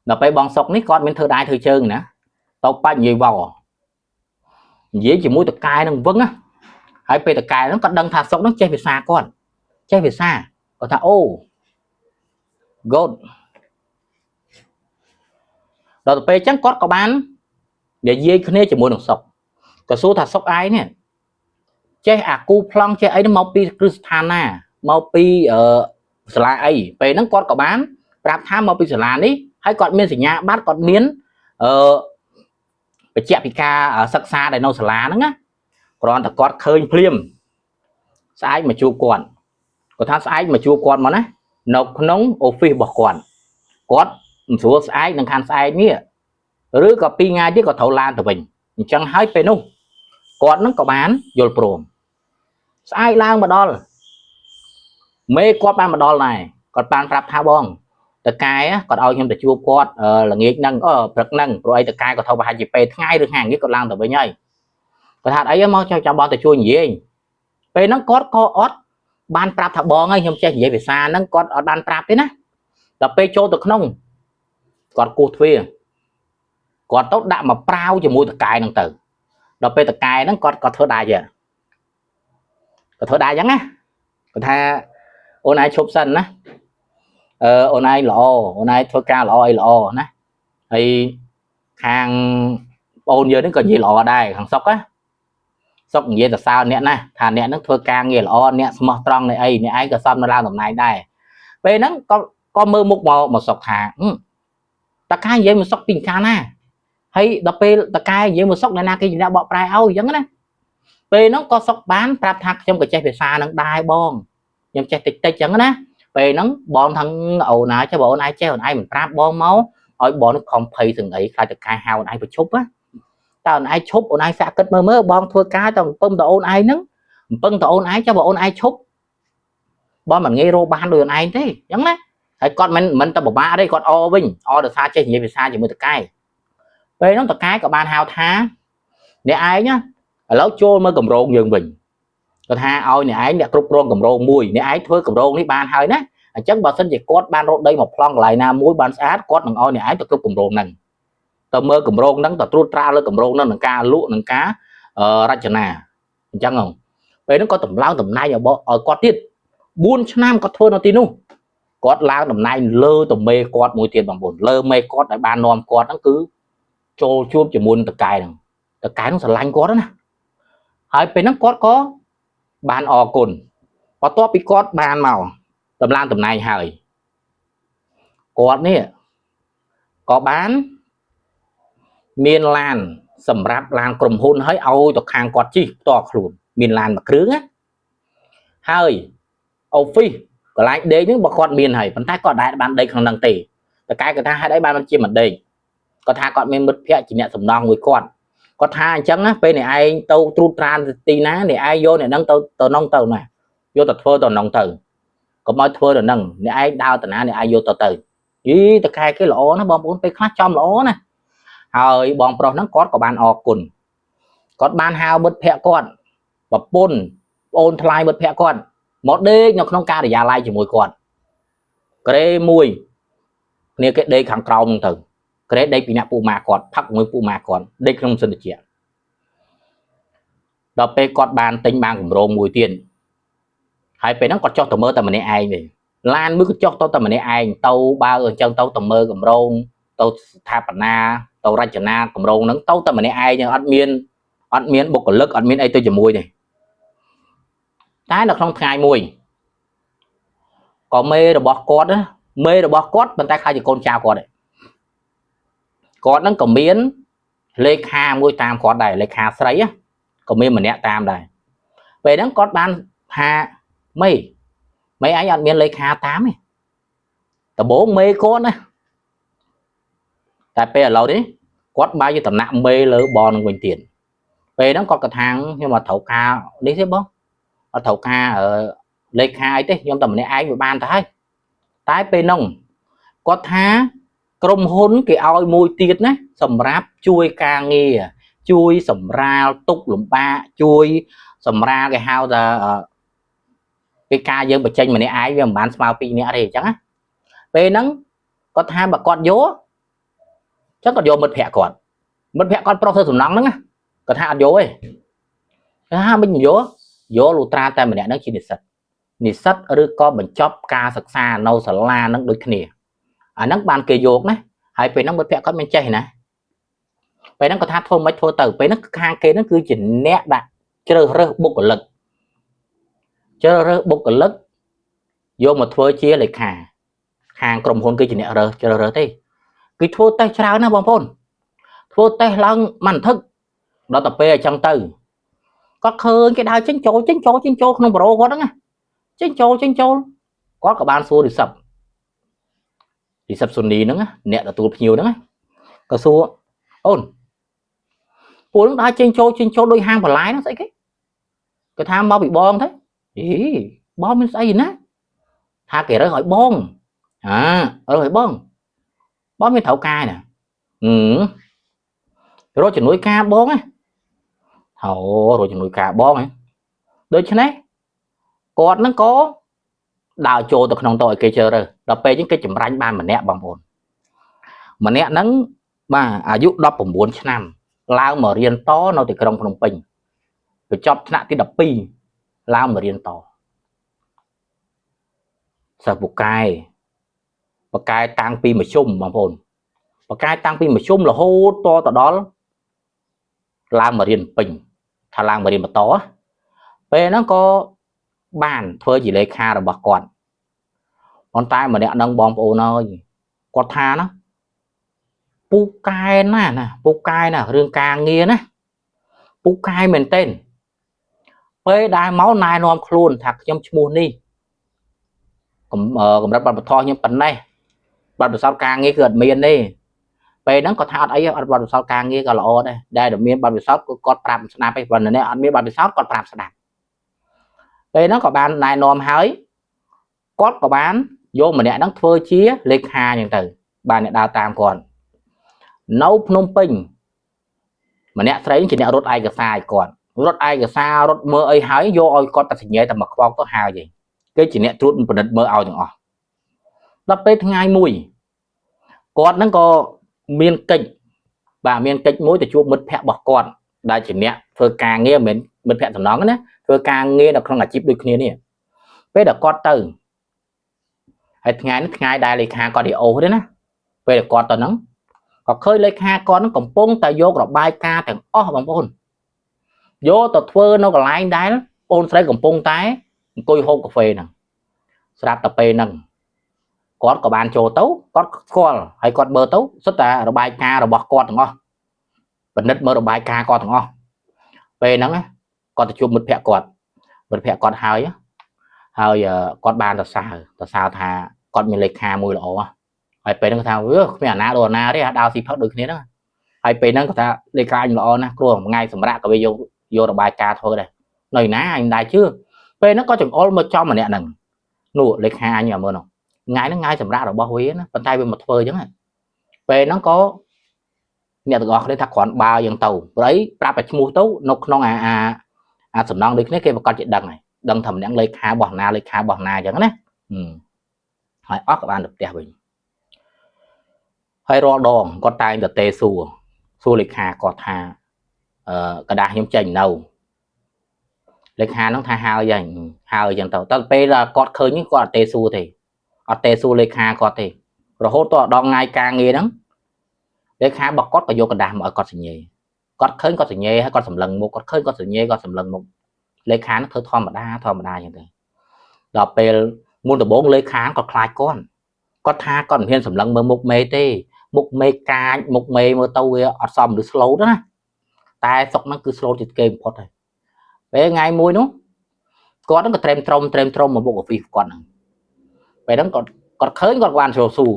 ដល់ពេលបងសុកនេះគាត់មានធ្វើដៃធ្វើជើងណាទៅបាច់និយាយវោនិយាយជាមួយតកែនឹងវឹងណាហើយពេលតកែហ្នឹងគាត់ដឹងថាសុកហ្នឹងចេះភាសាគាត់ចេះភាសាគាត់ថាអូ good ដល់ទៅពេលអញ្ចឹងគាត់ក៏បាននិយាយគ្នាជាមួយនឹងសុកក៏សួរថាសុកឯងនេះ ចេះអាគូប្លង់ចេះអីហ្នឹងមកពីគ្រឹះស្ថានណាមកពីអឺសាលាអីពេលហ្នឹងគាត់ក៏បានប្រាប់ថាមកពីសាលានេះហើយគាត់មានសញ្ញាបត្រគាត់មានអឺបញ្ជាក់ពីការសិក្សាដែលនៅសាលាហ្នឹងណាគ្រាន់តែគាត់ឃើញភ្លាមស្អែកមកជួបគាត់គាត់ថាស្អែកមកជួបគាត់មកណានៅក្នុង office របស់គាត់គាត់មិនស្រួលស្អែកនឹងខានស្អែកនេះឬក៏ពីរថ្ងៃទៀតក៏ត្រូវឡើងទៅវិញអញ្ចឹងហើយពេលនោះគាត់នឹងក៏បានយល់ព្រមស្អែកឡើងមកដល់មេគាត់បានមកដល់ដែរគាត់បានប្រាប់ថាបងតកែគាត់ឲ្យខ្ញុំទៅជួបគាត់ល្ងាចហ្នឹងអឺព្រឹកហ្នឹងព្រោះអីតកែគាត់ត្រូវប្រហែលជាពេលថ្ងៃឬថ្ងៃនេះគាត់ឡើងទៅវិញហើយគាត់ថាអីមកចាំបងទៅជួយនិយាយពេលហ្នឹងគាត់ក៏អត់បានប្រាប់ថាបងហើយខ្ញុំចេះនិយាយភាសាហ្នឹងគាត់អត់បានប្រាប់ទេណាដល់ពេលចូលទៅក្នុងគាត់គោះទ្វារគាត់ទៅដាក់មកប្រាវជាមួយតកែហ្នឹងទៅដល់ពេលតកែហ្នឹងគាត់ក៏ធ្វើដែរគាត់ធ្វើដែរអញ្ចឹងណាគាត់ថាអូនឯងឈប់សិនណាអឺអូនឯងល្អអូនឯងធ្វើការល្អអីល្អណាហើយខាងបងអូនយើងហ្នឹងក៏និយាយល្អដែរខាងសុកណាសុកនិយាយសរសើរអ្នកណាថាអ្នកហ្នឹងធ្វើការងារល្អអ្នកស្មោះត្រង់នៃអីអ្នកឯងក៏សមនៅឡើងតំណែងដែរពេលហ្នឹងក៏ក៏មើលមុខមកមកសុកថាតកែនិយាយមកសុកពីកាលណាហើយដល់ពេលតកែនិយាយមកសុកអ្នកណាគេជាអ្នកបកប្រែឲ្យអញ្ចឹងណាពេលហ្នឹងក៏សុកបានប្រាប់ថាខ្ញុំក៏ចេះភាសាហ្នឹងដែរបងខ្ញុំចេះតិចតិចអញ្ចឹងណាពេលហ្នឹងបងថាអូនណាចេះបើអូនឯងចេះអូនឯងមិនប្រាប់បងមកឲ្យបងនឹងខំភ័យសង្អីខ្លាចតកែហៅអូនឯងប្រឈប់ណាតើអូនឯងឈប់អូនឯងសាក់គិតមើលមើលបងធ្វើការតែពឹងតអូនឯងហ្នឹងពឹងតអូនឯងចុះបើអូនឯងឈប់បងមិនងាយរកបានដូចអូនឯងទេអញ្ចឹងណាហើយគាត់មិនមិនទៅពិបាកទេគាត់អវិញអដោយសារចេះនិយាយភាសាជាមួយតកែពេលហ្នឹងតកែក៏បានហៅថាអ្នកឯងណាឥឡូវចូលមើលកម្រងយើងវិញគាត់ថាឲ្យអ្នកឯងអ្នកគ្រប់គ្រងកម្រងមួយអ្នកឯងធ្វើកម្រងនេះបានហើយណាអញ្ចឹងបើសិនជាគាត់បានរកដីមកប្លង់កន្លែងណាមួយបានស្អាតគាត់នឹងឲ្យអ្នកឯងទៅគ្រប់កម្រងហ្នឹងទៅមើលកម្រងហ្នឹងទៅត្រួតត្រាលើកម្រងហ្នឹងនឹងការលក់នឹងការរចនាអញ្ចឹងហ៎ពេលហ្នឹងគាត់តម្លើងតំណែងឲ្យគាត់ទៀត4ឆ្នាំគាត់ធ្វើនៅទីនោះគាត់ឡើងតំណែងលើតមេគាត់មួយទៀតបងប្អូនលើមេគាត់ដែលបាននាំគាត់ហ្នឹងគឺចូលជួបជាមួយនឹងតកែហ្នឹងតកែហ្នឹងស្រឡាញ់គាត់ណាហើយពេលហ្នឹងគាត់ក៏បានអរគុណបន្ទាប់ពីគាត់បានមកតម្លើងតំណែងហើយគាត់នេះក៏បានមានឡានសម្រាប់ឡានក្រុមហ៊ុនហើយឲ្យទៅខាងគាត់ជិះផ្ទាល់ខ្លួនមានឡានមួយគ្រឿងណាហើយ office កន្លែងដេកហ្នឹងបើគាត់មានហើយប៉ុន្តែគាត់ដែរបានដេកក្នុងហ្នឹងទេតកែគាត់ថាហេតុអីបានមិនជាមិនដេកគាត់ថាគាត់មានមិត្តភ័ក្តិជាអ្នកសំណងមួយគាត់គាត់ថាអញ្ចឹងណាពេលអ្នកឯងទៅត្រួតត្រាទីណាអ្នកឯងយកអ្នកហ្នឹងទៅទៅនងទៅណាយកទៅធ្វើទៅនងទៅកុំឲ្យធ្វើទៅនឹងអ្នកឯងដើរតាណាអ្នកឯងយកទៅទៅយីតកែគេល្អណាបងប្អូនពេលខ្លះចំល្អណាហើយបងប្រុសហ្នឹងគាត់ក៏បានអរគុណគាត់បានហៅមិត្តភ័ក្តិគាត់ប្រពន្ធប្អូនថ្លៃមិត្តភ័ក្តិគាត់មកដេកនៅក្នុងការិយាល័យជាមួយគាត់ក្រេមួយគ្នាគេដេកខាងក្រោមហ្នឹងទៅក្រេដេកពីអ្នកពូម៉ាគាត់ផឹកមួយពូម៉ាគាត់ដេកក្នុងសិនតិចដល់ពេលគាត់បានទិញបានកម្រងមួយទៀតហើយពេលហ្នឹងគាត់ចុះទៅមើលតែម្នាក់ឯងទេឡានមួយក៏ចុះទៅតែម្នាក់ឯងទៅបើអញ្ចឹងទៅទៅមើលកម្រងទៅស្ថាបនាទៅរចនាកម្រងហ្នឹងទៅតែម្នាក់ឯងអត់មានអត់មានបុគ្គលិកអត់មានអីទៅជាមួយទេតែនៅក្នុងថ្ងៃមួយក៏មេរបស់គាត់ណាមេរបស់គាត់ប៉ុន្តែខ្លាចជាកូនចៅគាត់ឯងគាត់ហ្នឹងក៏មានលេខាមួយតាមគាត់ដែរលេខាស្រីក៏មានម្នាក់តាមដែរពេលហ្នឹងគាត់បានថាមេមេឯងអត់មានលេខាតាមទេដំបូងមេគាត់ណាតែពេលឥឡូវនេះគាត់បាយជាតំណាក់មេលើបងនឹងវិញទៀតពេលហ្នឹងគាត់ក៏ថាខ្ញុំអត់ត្រូវការនេះទេបងអត់ត្រូវការលេខាអីទេខ្ញុំតែម្នាក់ឯងវាបានទៅហើយតែពេលហ្នឹងគាត់ថាក្រុមហ៊ុនគេឲ្យមួយទៀតណាសម្រាប់ជួយការងារជួយសម្រាលទុកលំបាកជួយសម្រាលគេហៅថាពេលការយើងបញ្ចេញម្នាក់ឯងវាមិនបានស្មើពីរនាក់ទេអញ្ចឹងណាពេលហ្នឹងគាត់ថាបើគាត់យកអញ្ចឹងគាត់យកមិត្តភក្តិគាត់មិត្តភក្តិគាត់ប្រុសធ្វើសំណងហ្នឹងណាគាត់ថាអត់យកទេថាមិនយកយកលូត្រាតែម្នាក់ហ្នឹងជានិស្សិតនិស្សិតឬក៏បញ្ចប់ការសិក្សានៅសាលាហ្នឹងដូចគ្នាអាហ្នឹងបានគេយកណាហើយពេលហ្នឹងមិត្តភក្តិគាត់មិនចេះណាពេលហ្នឹងគាត់ថាធ្វើមិនធ្វើទៅពេលហ្នឹងខាងគេហ្នឹងគឺជាអ្នកដាក់ជ្រើសរើសបុគ្គលិក ជ្រើសរើសបុគ្គលិកយកមកធ្វើជាលេខាខាងក្រុមហ៊ុនគឺជាអ្នករើសជ្រើសរើសទេគេធ្វើតេស្តច្រើនណាស់បងប្អូនធ្វើតេស្តឡើងមិនធឹកដល់ទៅពេលអញ្ចឹងទៅគាត់ឃើញគេដើរចេញចូលចេញចូលចេញចូលក្នុងប្រូគាត់ហ្នឹងណាចេញចូលចេញចូលគាត់ក៏បានសួរ receptionist ហ្នឹងណាអ្នកទទួលភ្ញៀវហ្នឹងណាក៏សួរអូនពួកហ្នឹងដើរចេញចូលចេញចូលដូចហាងបន្លែហ្នឹងស្អីគេគេថាមកពីបងទៅអីបងមានស្អីណាថាគេរើសឲ្យបងអារើសឲ្យបងបងមានត្រូវការណាហឹមរកជំនួយការបងណាហោរកជំនួយការបងហ៎ដូច្នេះគាត់ហ្នឹងក៏ដើរចូលទៅក្នុងតឲ្យគេជ្រើសរើសដល់ពេលហ្នឹងគេចម្រាញ់បានម្នាក់បងប្អូនម្នាក់ហ្នឹងបាទអាយុ19ឆ្នាំឡើងមករៀនតនៅទីក្រុងភ្នំពេញបញ្ចប់ថ្នាក់ទី12ឡើងមករៀនតសិស្សពូកែពូកែតាំងពីមធ្យមបងប្អូនពូកែតាំងពីមធ្យមរហូតតទៅដល់ឡើងមករៀនពេញថាឡើងមករៀនបន្តពេលហ្នឹងក៏បានធ្វើជាលេខារបស់គាត់ប៉ុន្តែម្នាក់ហ្នឹងបងប្អូនអើយគាត់ថាណាពូកែណាស់ណាពូកែណារឿងការងារណាពូកែមែនទែនពេលដែលមកណែនាំខ្លួនថាខ្ញុំឈ្មោះនេះកម្រិតបទពិសោធន៍ខ្ញុំប៉ុណ្ណេះបទពិសោធន៍ការងារគឺអត់មានទេពេលហ្នឹងគាត់ថាអត់អីអត់បទពិសោធន៍ការងារក៏ល្អដែរដែលមានបទពិសោធន៍គឺគាត់ប្រាប់ស្ដាប់ឯងបើអ្នកអត់មានបទពិសោធន៍គាត់ប្រាប់ស្ដាប់ពេលហ្នឹងក៏បានណែនាំហើយគាត់ក៏បានយកម្នាក់ហ្នឹងធ្វើជាលេខាអញ្ចឹងទៅបានអ្នកដើរតាមគាត់នៅភ្នំពេញម្នាក់ស្រីជាអ្នករត់ឯកសារឲ្យគាត់រត់ឯកសាររត់មើលអីហើយយកឲ្យគាត់តែសញ្ញាតែមកខ្វោកទៅហើយឯងគេជាអ្នកត្រួតពិនិត្យមើលឲ្យទាំងអស់ដល់ពេលថ្ងៃមួយគាត់ហ្នឹងក៏មានកិច្ចបាទមានកិច្ចមួយទៅជួបមិត្តភ័ក្តិរបស់គាត់ដែលជាអ្នកធ្វើការងារមិនមែនមិត្តភ័ក្តិសំណងណាធ្វើការងារនៅក្នុងអាជីពដូចគ្នានេះពេលដែលគាត់ទៅហើយថ្ងៃនេះថ្ងៃដែលលេខាគាត់ឌីអូទេណាពេលដែលគាត់ទៅហ្នឹងក៏ឃើញលេខាគាត់ហ្នឹងកំពុងតែយករបាយការណ៍ទាំងអស់បងប្អូនយកទៅធ្វើនៅកន្លែងដែលបងស្រីកំពុងតែអង្គុយហូបកាហ្វេហ្នឹងស្រាប់តែពេលហ្នឹងគាត់ក៏បានចូលទៅគាត់ស្គាល់ហើយគាត់មើលទៅសុទ្ធតែរបាយការណ៍របស់គាត់ទាំងអស់ពិនិត្យមើលរបាយការណ៍គាត់ទាំងអស់ពេលហ្នឹងគាត់ទៅជួបមិត្តភ័ក្តិគាត់មិត្តភ័ក្តិគាត់ហើយហើយគាត់បានសរសើរសរសើរថាគាត់មានលេខាមួយល្អហើយពេលហ្នឹងគាត់ថាវាគ្មានអាណាដូចអាណាទេដើរស៊ីផឹកដូចគ្នាហ្នឹងហើយពេលហ្នឹងគាត់ថាលេខាអញល្អណាស់ព្រោះមួយថ្ងៃសម្រាប់ក៏វាយករបាយការណ៍ធ្វើដែរនៅណាអញមិនដែរជឿពេលហ្នឹងក៏ចង្អុលមកចំម្នាក់ហ្នឹងនោះលេខាអញមើលនោះថ្ងៃហ្នឹងថ្ងៃសម្រាប់របស់វាណាប៉ុន្តែវាមកធ្វើអញ្ចឹងពេលហ្នឹងក៏អ្នកទាំងអស់គ្នាថាគ្រាន់បើយ៉ាងទៅព្រោះអីប្រាប់តែឈ្មោះទៅនៅក្នុងអាអាអាសំណងដូចគ្នាគេប្រកាសជាដឹងហើយដឹងថាម្នាក់លេខារបស់ណាលេខារបស់ណាអញ្ចឹងណាហើយអស់ក៏បានទៅផ្ទះវិញហើយរាល់ដងគាត់តែងតែទេសួរសួរលេខាគាត់ថាអឺกระดาษខ្ញុំចេញនៅលេខាហ្នឹងថាហើយហើយហើយអញ្ចឹងទៅតែពេលគាត់ឃើញគាត់អត់ទេសួរទេអត់ទេសួរលេខាគាត់ទេរហូតដល់ដល់ថ្ងៃការងារហ្នឹងលេខារបស់គាត់ក៏យកกระดาษមកឲ្យគាត់សញ្ញេគាត់ឃើញគាត់សញ្ញេហើយគាត់សម្លឹងមុខគាត់ឃើញគាត់សញ្ញេគាត់សម្លឹងមុខលេខាហ្នឹងធ្វើធម្មតាធម្មតាអញ្ចឹងទៅដល់ពេលមុនដំបូងលេខាគាត់ខ្លាចគាត់គាត់ថាគាត់មិនហ៊ានសម្លឹងមើលមុខមេទេមុខមេកាចមុខមេមើលទៅវាអត់សមឬ slow ណាតែសុកហ្នឹងគឺ slow ជាគេបំផុតហើយពេលថ្ងៃមួយនោះគាត់ហ្នឹងក៏ត្រេមត្រុំត្រេមត្រុំមកមុខ office គាត់ហ្នឹងពេលហ្នឹងគាត់គាត់ឃើញគាត់បានចូលសួរ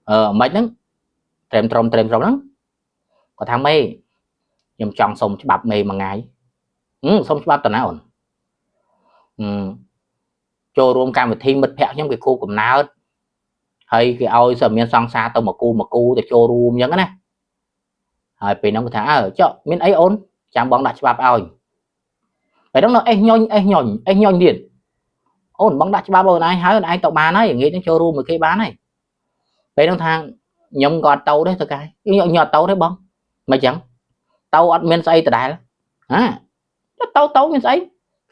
អឺមិនហ្នឹងត្រេមត្រុំត្រេមត្រុំហ្នឹងគាត់ថាមេខ្ញុំចង់សុំច្បាប់មេមួយថ្ងៃសុំច្បាប់តាណាអូនអឺចូលរួមកម្មវិធីមិត្តភ័ក្ដិខ្ញុំគេគូកំណើតហើយគេឲ្យសិស្សមានសង្សារទៅមកគូមកគូទៅចូលរួមអញ្ចឹងណាហើយពេលហ្នឹងគាត់ថាអើចុះមានអីអូនចាំបងដាក់ច្បាប់ឲ្យពេលហ្នឹងនៅអេះញុញអេះញុញអេះញុញទៀតអូនបងដាក់ច្បាប់ឲ្យអូនឯងហើយអូនឯងទៅបានហើយងាយនឹងចូលរួមមួយគេបានហើយពេលហ្នឹងថាខ្ញុំក៏អត់ទៅទេទៅកាយខ្ញុំអត់ទៅទេបងមិនអញ្ចឹងទៅអត់មានស្អីដដែលហាទៅទៅមានស្អី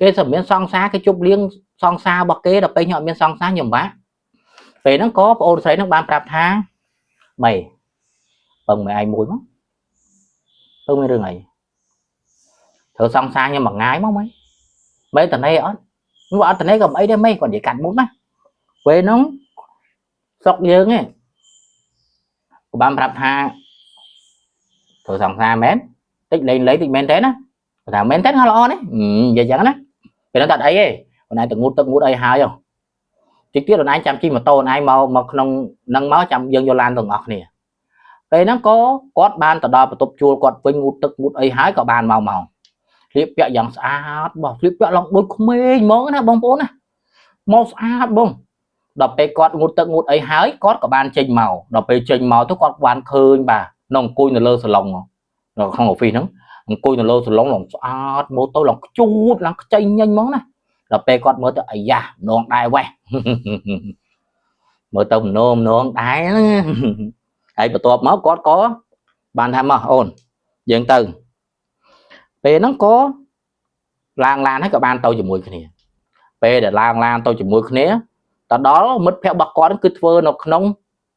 គេសមានសង្សារគេជប់លៀងសង្សាររបស់គេដល់ពេលខ្ញុំអត់មានសង្សារខ្ញុំបាក់ពេលហ្នឹងក៏ប្អូនស្រីហ្នឹងបានប្រាប់ថាមីពឹងមេឯងមួយមកពឹងមានរឿងអីធ្វើសង្សារខ្ញុំមួយថ្ងៃមកមីមេតនេអត់ មកអត់តនេះក៏មិនអីដែរមេគាត់និយាយកាត់មុខណាពេលហ្នឹងសុកយើងឯងក៏បានប្រាប់ថាធ្វើសង្សារមែនតិចលេងលេងតិចមែនទេណាគាត់ថាមែនទេហៅល្អនេះនិយាយចឹងណាពេលហ្នឹងតែអីទេអូនឯងទៅងូតទឹកងូតអីហើយតិចទៀតអូនឯងចាំជិះម៉ូតូអូនឯងមកមកក្នុងនឹងមកចាំយើងយកឡានទាំងអស់គ្នាពេលហ្នឹងក៏គាត់បានទៅដល់បន្ទប់ជួលគាត់វិញងូតទឹកងូតអីហើយក៏បានមកមកស្លៀកពាក់យ៉ាងស្អាតបងស្លៀកពាក់ឡើងដូចក្មេងហ្មងណាបងប្អូនណាមកស្អាតបងដល់ពេលគាត់ងូតទឹកងូតអីហើយគាត់ក៏បានចេញមកដល់ពេលចេញមកទៅគាត់បានឃើញបាទនៅអង្គុយនៅលើសាឡុងនៅក្នុង office ហ្នឹងអង្គុយនៅលើសាឡុងឡើងស្អាតមើលទៅឡើងខ្ជូតឡើងខ្ចីញញហ្មងណាដល់ពេលគាត់មើលទៅអាយ៉ាម្ដងដែរវេះ មើលទៅម្នងម្នងដែរហ្នឹងហើយបន្ទាប់មកគាត់ក៏បានថាមកអូនយើងទៅពេលហ្នឹងក៏ឡើងឡានហើយក៏បានទៅជាមួយគ្នាពេលដែលឡើងឡានទៅជាមួយគ្នាទៅដល់មិត្តភ័ក្តិរបស់គាត់គឺធ្វើនៅក្នុង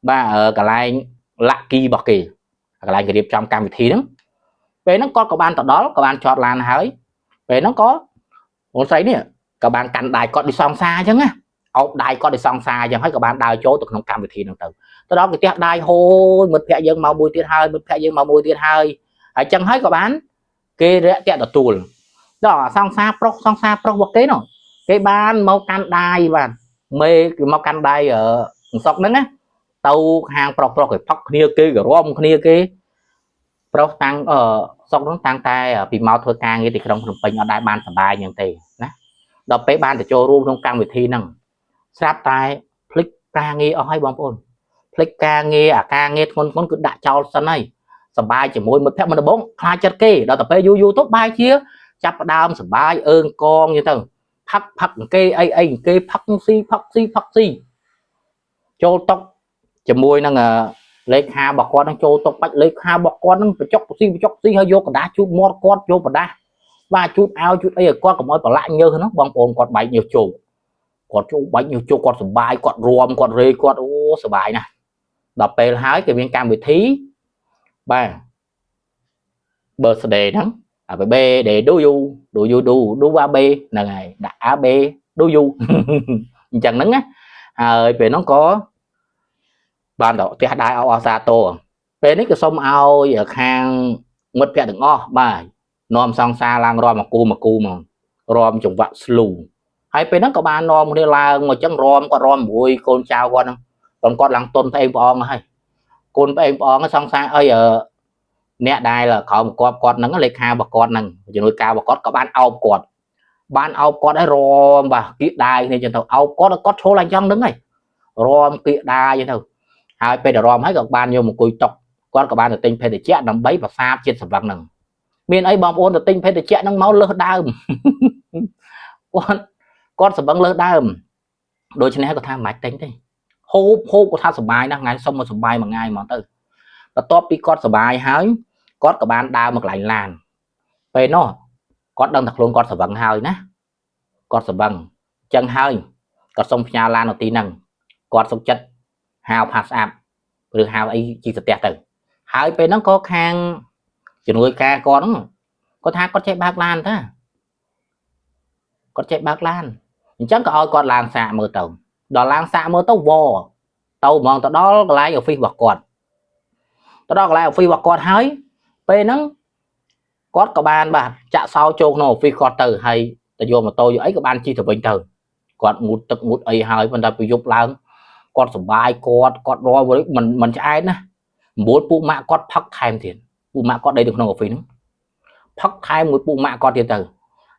បាទកន្លែងលាក់គីរបស់គេកន្លែងគេរៀបចំកម្មវិធីហ្នឹងពេលហ្នឹងគាត់ក៏បានទៅដល់ក៏បានចតឡានហើយពេលហ្នឹងក៏អូនស្រីនេះក៏បានកាន់ដៃគាត់ដូចសង្សារអញ្ចឹងណាអោបដៃគាត់ដូចសង្សារអញ្ចឹងហើយក៏បានដើរចូលទៅក្នុងកម្មវិធីហ្នឹងទៅទៅដល់គេផ្ទះដៃហូយមិត្តភ័ក្តិយើងមកមួយទៀតហើយមិត្តភ័ក្តិយើងមកមួយទៀតហើយហើយចឹងហើយក៏បានគេរាក់ទាក់ទទួលដល់សង្សារប្រុសសង្សារប្រុសរបស់គេនោះគេបានមកកាន់ដៃបាទមេគេមកកាន់ដៃអសុកហ្នឹងណាទៅខាងប្រុសប្រុសគេផឹកគ្នាគេក៏រំគ្នាគេប្រុសតាំងអឺសុកហ្នឹងតាំងតែពីមកធ្វើការងារទីក្រុងភ្នំពេញអត់ដែលបានសប្បាយយ៉ាងទេណាដល់ពេលបានទៅចូលរួមក្នុងកម្មវិធីហ្នឹងស្រាប់តែភ្លេចការងារអស់ហើយបងប្អូនភ្លេចការងារអាការងារធ្ងន់ធ្ងរគឺដាក់ចោលសិនហើយសប្បាយជាមួយមិត្តភក្តិមិនដំបងខ្លាចចិត្តគេដល់ទៅពេលយូរយូរទៅបែរជាចាប់ផ្ដើមសប្បាយអើងកងចឹងទៅផឹកផឹកគេអីអីគេផឹកស៊ីផឹកស៊ីផឹកស៊ីចូលតុកជាមួយនឹងលេខារបស់គាត់នឹងចូលតុកបាច់លេខារបស់គាត់នឹងបញ្ចុកស៊ីបញ្ចុកស៊ីហើយយកกระดาษជូតមាត់គាត់យកกระดาษបាទជូតឲ្យជូតអីឲ្យគាត់កុំឲ្យប្រឡាក់ញើសហ្នឹងបងប្អូនគាត់បែកញើសជោគគាត់ជោគបែកញើសជោគគាត់សប្បាយគាត់រំគាត់រេគាត់អូសប្បាយណាស់ដល់ពេលហើយគេមានកម្មវិធីបាទ birthday ហ្នឹងអាបេដេ do you do you do do a b ហ្នឹងហើយដាក់ a b do you អញ្ចឹងហ្នឹងណាហើយពេលហ្នឹងក៏បានទៅផ្ទះដែរអបអសាទរពេលនេះក៏សូមឲ្យខាងមិត្តភ័ក្តិទាំងអស់បាទនាំសង្សារឡើងរំមកគូមកគូមករំចង្វាក់ slow ហើយពេលហ្នឹងក៏បាននាំគ្នាឡើងមកចឹងរំគាត់រំមួយកូនចៅគាត់ហ្នឹងគាត់គាត់ឡើងតុនផ្អេងផ្អងហើយកូនផ្អេងផ្អងសង្សារអីអ្នកដែលក្រោមគប់គាត់ហ្នឹងលេខារបស់គាត់ហ្នឹងជំនួយការរបស់គាត់ក៏បានអោបគាត់បានអោបគាត់ឲ្យរំបាទគៀកដាយគ្នាចឹងទៅអោបគាត់គាត់ឈរឡើងចឹងហ្នឹងហើយរំគៀកដាយចឹងទៅហើយពេលដែលរំហើយក៏បានយកមកអង្គុយតុកគាត់ក៏បានទៅទិញភេសជ្ជៈដើម្បីប្រសាបជាតិសម្វឹងហ្នឹងមានអីបងប្អូនទៅទិញភេសជ្ជៈហ្នឹងមកលើសដើមគាត់គាត់សម្វឹងលើសដើមដូច្នេះគាត់ថាមិនបាច់ទិញទេហូបហូបគាត់ថាសុបាយណាស់ថ្ងៃសុំមកសុបាយមួយថ្ងៃហ្មងទៅបន្ទាប់ពីគាត់សុបាយហើយគាត់ក៏បានដើរមកកន្លែងឡានពេលនោះគាត់ដឹងថាខ្លួនគាត់ស្រវឹងហើយណាគាត់ស្រវឹងចឹងហើយគាត់សុំផ្ញើឡាននៅទីហ្នឹងគាត់សុខចិត្តហៅផាសអាប់ឬហៅអីជីទៅផ្ទះទៅហើយពេលហ្នឹងក៏ខាងជំនួយការគាត់ហ្នឹងគាត់ថាគាត់ចេះបើកឡានតាគាត់ចេះបើកឡានអញ្ចឹងក៏ឲ្យគាត់ឡើងសាកមើលទៅដល់ឡើងសាកមើលទៅវទៅហ្មងទៅដល់កន្លែង office របស់គាត់ទៅដល់កន្លែង office របស់គាត់ហើយពេលហ្នឹងគាត់ក៏បានបាទចាក់សោចូលក្នុង office គាត់ទៅហើយទៅយកម៉ូតូយកអីក៏បានជិះទៅវិញទៅគាត់ងូតទឹកងូតអីហើយប៉ុន្តែពីយប់ឡើងគាត់សប្បាយគាត់គាត់រាល់មិនមិនឆ្អែតណា៩ពួកម៉ាក់គាត់ផឹកថែមទៀតពួកម៉ាក់គាត់ដេកនៅក្នុង office ហ្នឹងផឹកថែមមួយពួកម៉ាក់គាត់ទៀតទៅ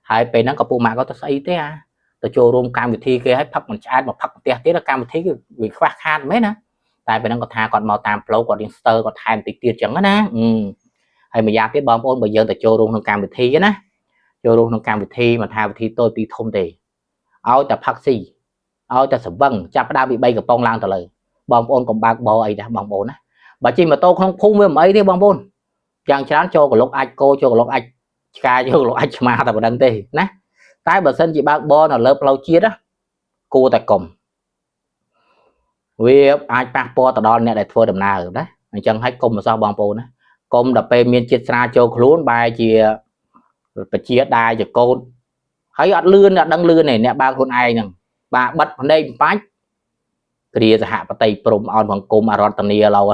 ហើយពេលហ្នឹងក៏ពួកម៉ាក់គាត់ទៅស្អីទេអាទៅចូលរួមកម្មវិធីគេឲ្យផឹកមិនឆ្អែតមកផឹកផ្ទះទៀតកម្មវិធីគឺវាខ្វះខាតមែនណាតែពេលហ្នឹងគាត់ថាគាត់មកតាមផ្លូវគាត់រៀងស្ទើគាត់ថែមតិចទៀតចឹងណាហើយម្យ៉ាងទៀតបងប្អូនបើយើងទៅចូលរួមក្នុងកម្មវិធីណាចូលរួមក្នុងកម្មវិធីមិនថាវិធីតូចពីធំទេឲ្យតែផឹកស៊ីឲ្យតែស្រវឹងចាប់ផ្ដើមពី3កំប៉ុងឡើងទៅលើបងប្អូនកុំបើកបរអីដែរបងប្អូនណាបើជិះម៉ូតូក្នុងភូមិវាមិនអីទេបងប្អូនយ៉ាងច្រើនចូលក្លុកអាចគោចូលក្លុកអាចឆ្កែចូលក្លុកអាចឆ្មាតែប៉ុណ្្នឹងទេណាតែបើសិនជាបើកបរនៅលើផ្លូវជាតិគួរតែកុំវាអាចប៉ះពាល់ទៅដល់អ្នកដែលធ្វើដំណើរណាអញ្ចឹងហើយកុំមកសោះបងប្អូនណាកុំដល់ពេលមានជាតិស្រាចូលខ្លួនបែរជាបជាដាយចកោត ហើយអត់លឿនអត់ដឹងលឿនទេអ្នកបើកខ្លួនឯងហ្នឹងបាទបិទភ្នែកបាច់គ្រាសហបតីព្រំអោនបង្គំអរតនីឡូវ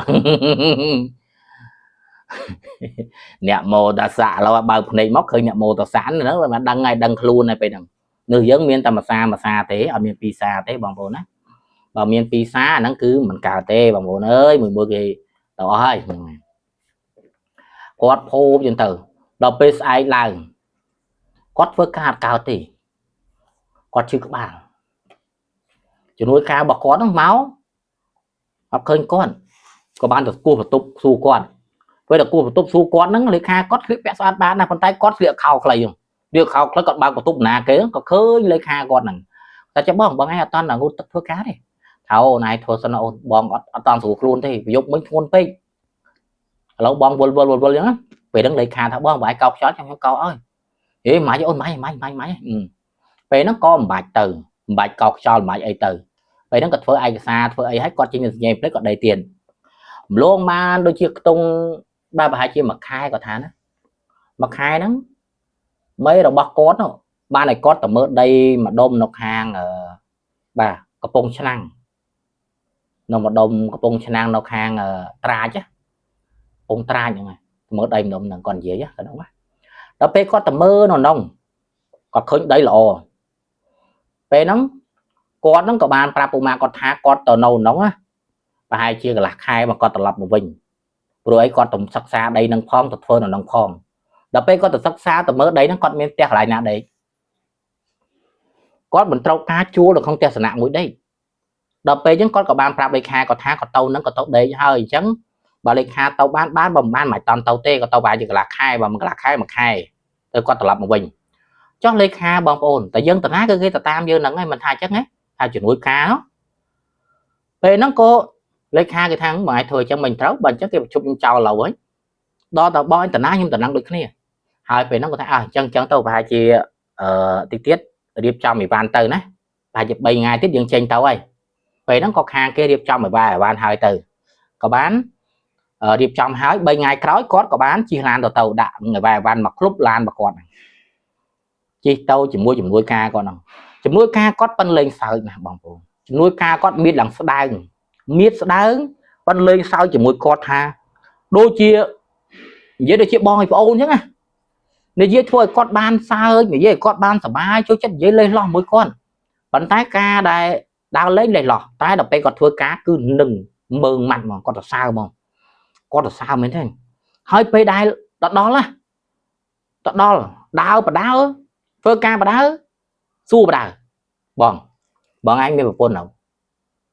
អ្នកមោតសៈឡូវបើកភ្នែកមកឃើញអ្នកមោតសៈហ្នឹងបានដឹងហើយដឹងខ្លួនហើយពេលហ្នឹងនៅយើងមានតែមួយសាមួយសាទេអត់មានពីរសាទេបងប្អូនណាបើមានពីរសាហ្នឹងគឺមិនកើតទេបងប្អូនអើយមួយមួយគេទៅអស់ហើយហ្នឹងគាត់ភោបចឹងទៅដល់ពេលស្អែកឡើងគាត់ធ្វើការអត់កើតទេគាត់ឈឺក្បាលជំនួយការរបស់គាត់ហ្នឹងមកអត់ឃើញគាត់ក៏បានទៅគោះបន្ទប់សួរគាត់ពេលទៅគោះបន្ទប់សួរគាត់ហ្នឹងលេខាគាត់ស្លៀកពាក់ស្អាតបានណាប៉ុន្តែគាត់ស្លៀកខោខ្លីហ្នឹងស្លៀកខោខ្លីគាត់បើកបន្ទប់ណាគេក៏ឃើញលេខាគាត់ហ្នឹងតែចាំបងបងឯងអត់តន់ងូតទឹកធ្វើការទេថាអូនឯងធ្វើសិនអូនបងអត់អត់តន់ស្រួលខ្លួនទេប្រយប់មិញធ្ងន់ពេកឥឡូវបងវល់វល់វល់វល់អញ្ចឹងណាពេលហ្នឹងលេខាថាបងបើឯងកោខ្យល់ចាំខ្ញុំកោឲ្យហេម៉ាច់អូនម៉ាច់ម៉ាច់ម៉ាច់ម៉ាច់ពេលហ្នឹងក៏មិនបាច់ទៅមិនបាច់កោខ្យល់មិនបាច់អីទៅពេលហ្នឹងក៏ធ្វើឯកសារធ្វើអីឲ្យគាត់ចេញសញ្ញាភ្លេចគាត់ដីទៀនម្លងបានដូចជាខ្ទង់បាទប្រហែលជាមួយខែគាត់ថាណាមួយខែហ្នឹងមេរបស់គាត់នោះបានឲ្យគាត់ទៅមើលដីម្ដុំនៅខាងបាទកំពង់ឆ្នាំងនៅម្ដុំកំពង់ឆ្នាំងនៅខាងត្រាចកំពង់ត្រាចហ្នឹងហើយមើលដីម្ដុំហ្នឹងគាត់និយាយហ្នឹងណាដល់ពេលគាត់ទៅមើលនៅក្នុងគាត់ឃើញដីល្អពេលហ្នឹងគាត់ហ្នឹងក៏បានប្រាប់ពុកម៉ាគាត់ថាគាត់ទៅនៅក្នុងណាប្រហែលជាកន្លះខែមកគាត់ត្រឡប់មកវិញព្រោះអីគាត់ទៅសិក្សាដីនឹងផងទៅធ្វើនៅក្នុងផងដល់ពេលគាត់ទៅសិក្សាទៅមើលដីហ្នឹងគាត់មានផ្ទះកន្លែងណាដីគាត់មិនត្រូវការជួលនៅក្នុងផ្ទះសំណាក់មួយដីដល់ពេលអញ្ចឹងគាត់ក៏បានប្រាប់លេខាគាត់ថាគាត់ទៅហ្នឹងគាត់ទៅដេកហើយអញ្ចឹងបើលេខាទៅបានបានបើមិនបានមិនតន់ទៅទេគាត់ទៅប្រហែលជាកន្លះខែបើមិនកន្លះខែមួយខែទៅគាត់ត្រឡប់មកវិញចុះលេខាបងប្អូនតែយើងតាណាគឺគេទៅតាមយើងហ្នឹងហើយមិនថាអញ្ចឹងណាថាជំនួយការនោះពេលហ្នឹងក៏លេខាគេថាបើឲ្យធ្វើអញ្ចឹងមិនត្រូវបើអញ្ចឹងគេប្រជុំខ្ញុំចោលឡូវហើយដល់តបងតាណាខ្ញុំតំណឹងដូចគ្នាហើយពេលហ្នឹងគាត់ថាអើអញ្ចឹងអញ្ចឹងទៅប្រហែលជាអឺតិចទៀតរៀបចំអីវ៉ាន់ទៅណាប្រហែលជា3ថ្ងៃទៀតយើងចេញទៅហើយពេលហ្នឹងក៏ខាងគេរៀបចំអីវ៉ាន់អីវ៉ាន់ហើយទៅក៏បានរៀបចំហើយ3ថ្ងៃក្រោយគាត់ក៏បានជិះឡានទៅទៅដាក់អីវ៉ាន់អីវ៉ាន់មកគ្រប់ឡានរបស់គាត់ហ្នឹងជិះទៅជាមួយជំនួយការគាត់ហ្នឹងជំនួយការគាត់ប៉ិនលេងសើចណាស់បងប្អូនជំនួយការគាត់មានឡើងស្ដើងមៀតស្ដើងប៉ិនលេងសើចជាមួយគាត់ថាដូចជានិយាយដូចជាបងឲ្យប្អូនអញ្ចឹងណានិយាយធ្វើឲ្យគាត់បានសើចនិយាយឲ្យគាត់បានសប្បាយចូលចិត្តនិយាយលេះលោះមួយគាត់ប៉ុន្តែការដែលដើរលេងលេះលោះតែដល់ពេលគាត់ធ្វើការគឺនឹងមើងម៉ាត់ហ្មងគាត់សរសើរហ្មងគាត់សរសើរមែនទេហើយពេលដែលដល់ដល់ណាទៅដល់ដើរបដើធ្វើការបដើសួរបដើបងបងឯងមានប្រពន្ធនៅ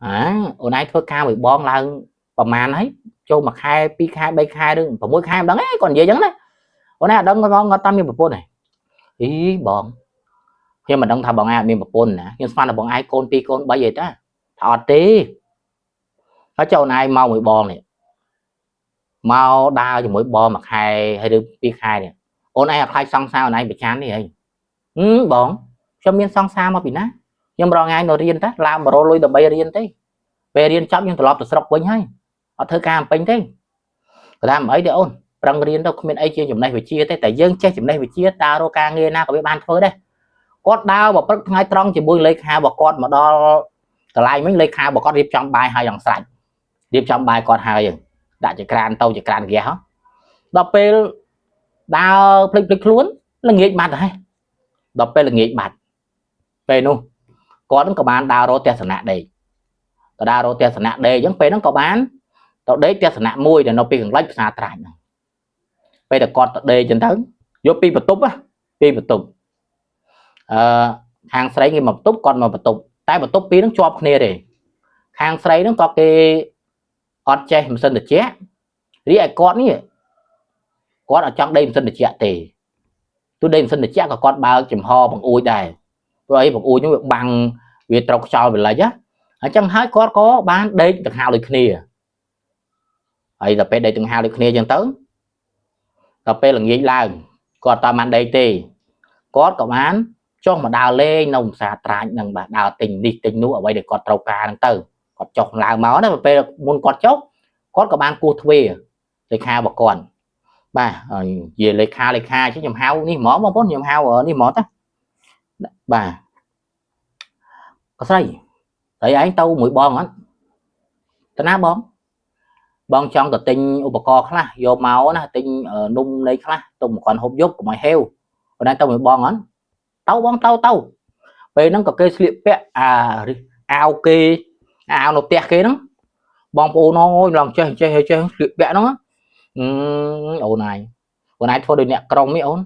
អាអូនឯងធ្វើការមួយបងឡើងប្រហែលហើយចូលមួយខែពីរខែបីខែឬ6ខែមិនដឹងទេគាត់និយាយអញ្ចឹងណាអូនឯងអត់ដឹងបងគាត់តាមមានប្រពន្ធទេអីបងខ្ញុំមិនដឹងថាបងឯងអត់មានប្រពន្ធណាខ្ញុំស្មានថាបងឯងកូន2កូន3អីតាថាអត់ទេហើយចូលអូនឯងមកមួយបងនេះមកដើរជាមួយបងមួយខែហើយឬពីរខែនេះអូនឯងអត់ខ្លាចសង្សារអូនឯងប្រចាំនេះហីហឹមបងខ្ញុំមានសង្សារមកពីណាខ្ញុំរងថ្ងៃនៅរៀនតាឡើងមករលុយដើម្បីរៀនទេពេលរៀនចប់ខ្ញុំត្រឡប់ទៅស្រុកវិញហើយអត់ធ្វើការអំពេញទេគាត់ថាមិនអីទេអូនប្រឹងរៀនទៅគ្មានអីជាចំណេះវិជ្ជាទេតែយើងចេះចំណេះវិជ្ជាដើររកការងារណាក៏វាបានធ្វើដែរគាត់ដើរមកព្រឹកថ្ងៃត្រង់ជាមួយលេខារបស់គាត់មកដល់កន្លែងវិញលេខារបស់គាត់រៀបចំបាយហើយយ៉ាងស្រេចរៀបចំបាយគាត់ហើយដាក់ចក្រានទៅចក្រានហ្គាសហដល់ពេលដើរភ្លេចភ្លេចខ្លួនល្ងាចបាត់ហើយដល់ពេលល្ងាចបាត់ពេលនោះគាត់នឹងក៏បានដើររកទស្សនៈដេកក៏ដើររកទស្សនៈដេកអញ្ចឹងពេលហ្នឹងក៏បានទៅដេកទស្សនៈមួយដែលនៅពីកន្លែងផ្សារត្រាច់ហ្នឹងពេលតែគាត់ទៅដេកអញ្ចឹងទៅយកពីបន្ទប់ពីបន្ទប់អឺខាងស្រីគេមកបន្ទប់គាត់មកបន្ទប់តែបន្ទប់ពីរហ្នឹងជាប់គ្នាទេខាងស្រីហ្នឹងក៏គេអត់ចេះម៉ាស៊ីនត្រជាក់រីឯគាត់នេះគាត់អត់ចង់ដេកម៉ាស៊ីនត្រជាក់ទេទោះដេកម៉ាស៊ីនត្រជាក់ក៏គាត់បើកចំហបង្អួចដែរព្រោះអីបង្អួចហ្នឹងវាបាំងវាត្រូវខ្យល់វាលិចណាអញ្ចឹងហើយគាត់ក៏បានដេកដង្ហើដូចគ្នាហើយដល់ពេលដេកដង្ហើដូចគ្នាអញ្ចឹងទៅដល់ពេលល្ងាចឡើងគាត់តបានដេកទេគាត់ក៏បានចុះមកដើរលេងនៅផ្សារត្រាចនឹងបាទដើរទិញនេះទិញនោះអ្វីដែលគាត់ត្រូវការហ្នឹងទៅគាត់ចុះឡើងមកណាពេលមុនគាត់ចុះគាត់ក៏បានគោះទ្វារលេខារបស់គាត់បាទនិយាយលេខាលេខាខ្ញុំហៅនេះហ្មងបងប្អូនខ្ញុំហៅនេះហ្មងតា បាទក៏ស្រីស្រីឯងទៅមួយបងអត់តាណាបងបងចង់ទៅទិញឧបករណ៍ខ្លះយកមកណាទិញនំនៃខ្លះទៅមកគាត់ហូបយប់កុំឲ្យហេវប៉ុន្តែទៅមួយបងអត់ទៅបងទៅទៅពេលហ្នឹងក៏គេស្លៀកពាក់អាអាវគេអាវនៅផ្ទះគេហ្នឹងបងប្អូនអើយឡើងចេះចេះចេះស្លៀកពាក់ហ្នឹងអូនឯងអូនឯងធ្វើដូចអ្នកក្រុមនេះអូន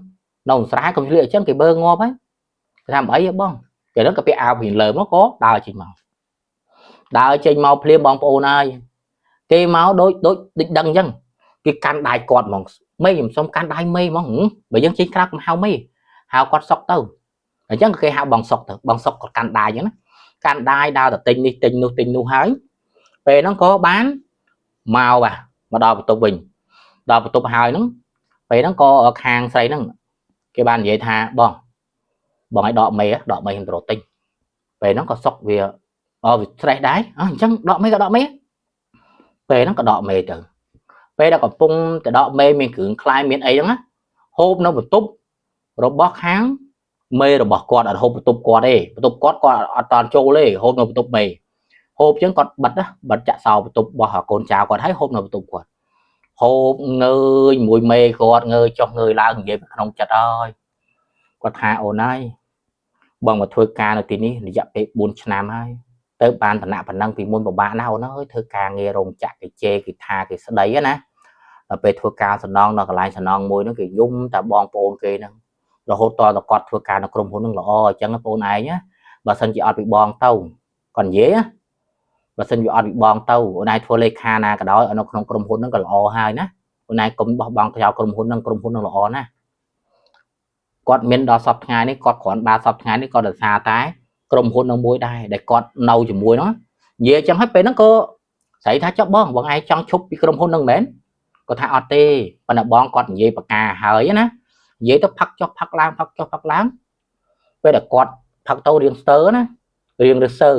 នៅស្រែកុំស្លៀកអញ្ចឹងគេបើងាប់ហើយគេថាមិនអីទេបងគេហ្នឹងក៏ពាក់អាវពីលើមកក៏ដើរចេញមកដើរចេញមកភ្លាមបងប្អូនហើយគេមកដូចដូចដូចដឹងអញ្ចឹងគេកាន់ដៃគាត់ហ្មងមេខ្ញុំសុំកាន់ដៃមេហ្មងបើយើងចេញក្រៅកុំហៅមេហៅគាត់សុកទៅអញ្ចឹងគេហៅបងសុកទៅបងសុកគាត់កាន់ដៃអញ្ចឹងណាកាន់ដៃដើរទៅទិញនេះទិញនោះទិញនោះហើយពេលហ្នឹងក៏បានមកបាទមកដល់បន្ទប់វិញដល់បន្ទប់ហើយហ្នឹងពេលហ្នឹងក៏ខាងស្រីហ្នឹងគេបាននិយាយថាបងបងឲ្យដកមេដកមេខ្ញុំទៅរកទិញពេលហ្នឹងក៏សុកវាអវា stress ដែរអញ្ចឹងដកមេក៏ដកមេពេលហ្នឹងក៏ដកមេទៅពេលដែលកំពុងទៅដកមេមានគ្រឿងខ្លាយមានអីហ្នឹងណាហូបនៅបន្ទប់របស់ខាងមេរបស់គាត់អត់ហូបបន្ទប់គាត់ទេបន្ទប់គាត់គាត់អត់តាន់ចូលទេហូបនៅបន្ទប់មេហូបអញ្ចឹងគាត់បិទណាបិទចាក់សោបន្ទប់របស់កូនចៅគាត់ហើយហូបនៅបន្ទប់គាត់ហូបងើយមួយមេគាត់ងើយចុះងើយឡើងនិយាយក្នុងចិត្តហើយគាត់ថាអូនហើយបងមកធ្វើការនៅទីនេះរយៈពេល4ឆ្នាំហើយទៅបានតំណប៉ុណ្ណឹងពីមុនពិបាកណាស់អូនអើយធ្វើការងាររោងចក្រគេជេរគេថាគេស្ដីណាដល់ពេលធ្វើការសំណងនៅកន្លែងសំណងមួយហ្នឹងគេយំតែបងប្អូនគេហ្នឹងរហូតតតែគាត់ធ្វើការនៅក្រុមហ៊ុនហ្នឹងល្អអញ្ចឹងបងឯងណាបើសិនជាអត់ពីបងទៅគាត់និយាយណាបើសិនជាអត់ពីបងទៅអូនឯងធ្វើលេខាណាក៏ដោយនៅក្នុងក្រុមហ៊ុនហ្នឹងក៏ល្អហើយណាអូនឯងកុំបោះបង់ចោលក្រុមហ៊ុនហ្នឹងក្រុមហ៊ុនហ្នឹងល្អណាស់គាត់មានដល់សប្តាហ៍ថ្ងៃនេះគាត់គ្រាន់បានសប្តាហ៍ថ្ងៃនេះក៏ដោយសារតែក្រុមហ៊ុននឹងមួយដែរដែលគាត់នៅជាមួយហ្នឹងនិយាយអញ្ចឹងហើយពេលហ្នឹងក៏ស្រីថាចុះបងបងឯងចង់ឈប់ពីក្រុមហ៊ុនហ្នឹងមែនគាត់ថាអត់ទេប៉ុន្តែបងគាត់និយាយបកាហើយណានិយាយទៅផឹកចុះផឹកឡើងផឹកចុះផឹកឡើងពេលដែលគាត់ផឹកទៅរៀងស្ទើណារៀងរសើ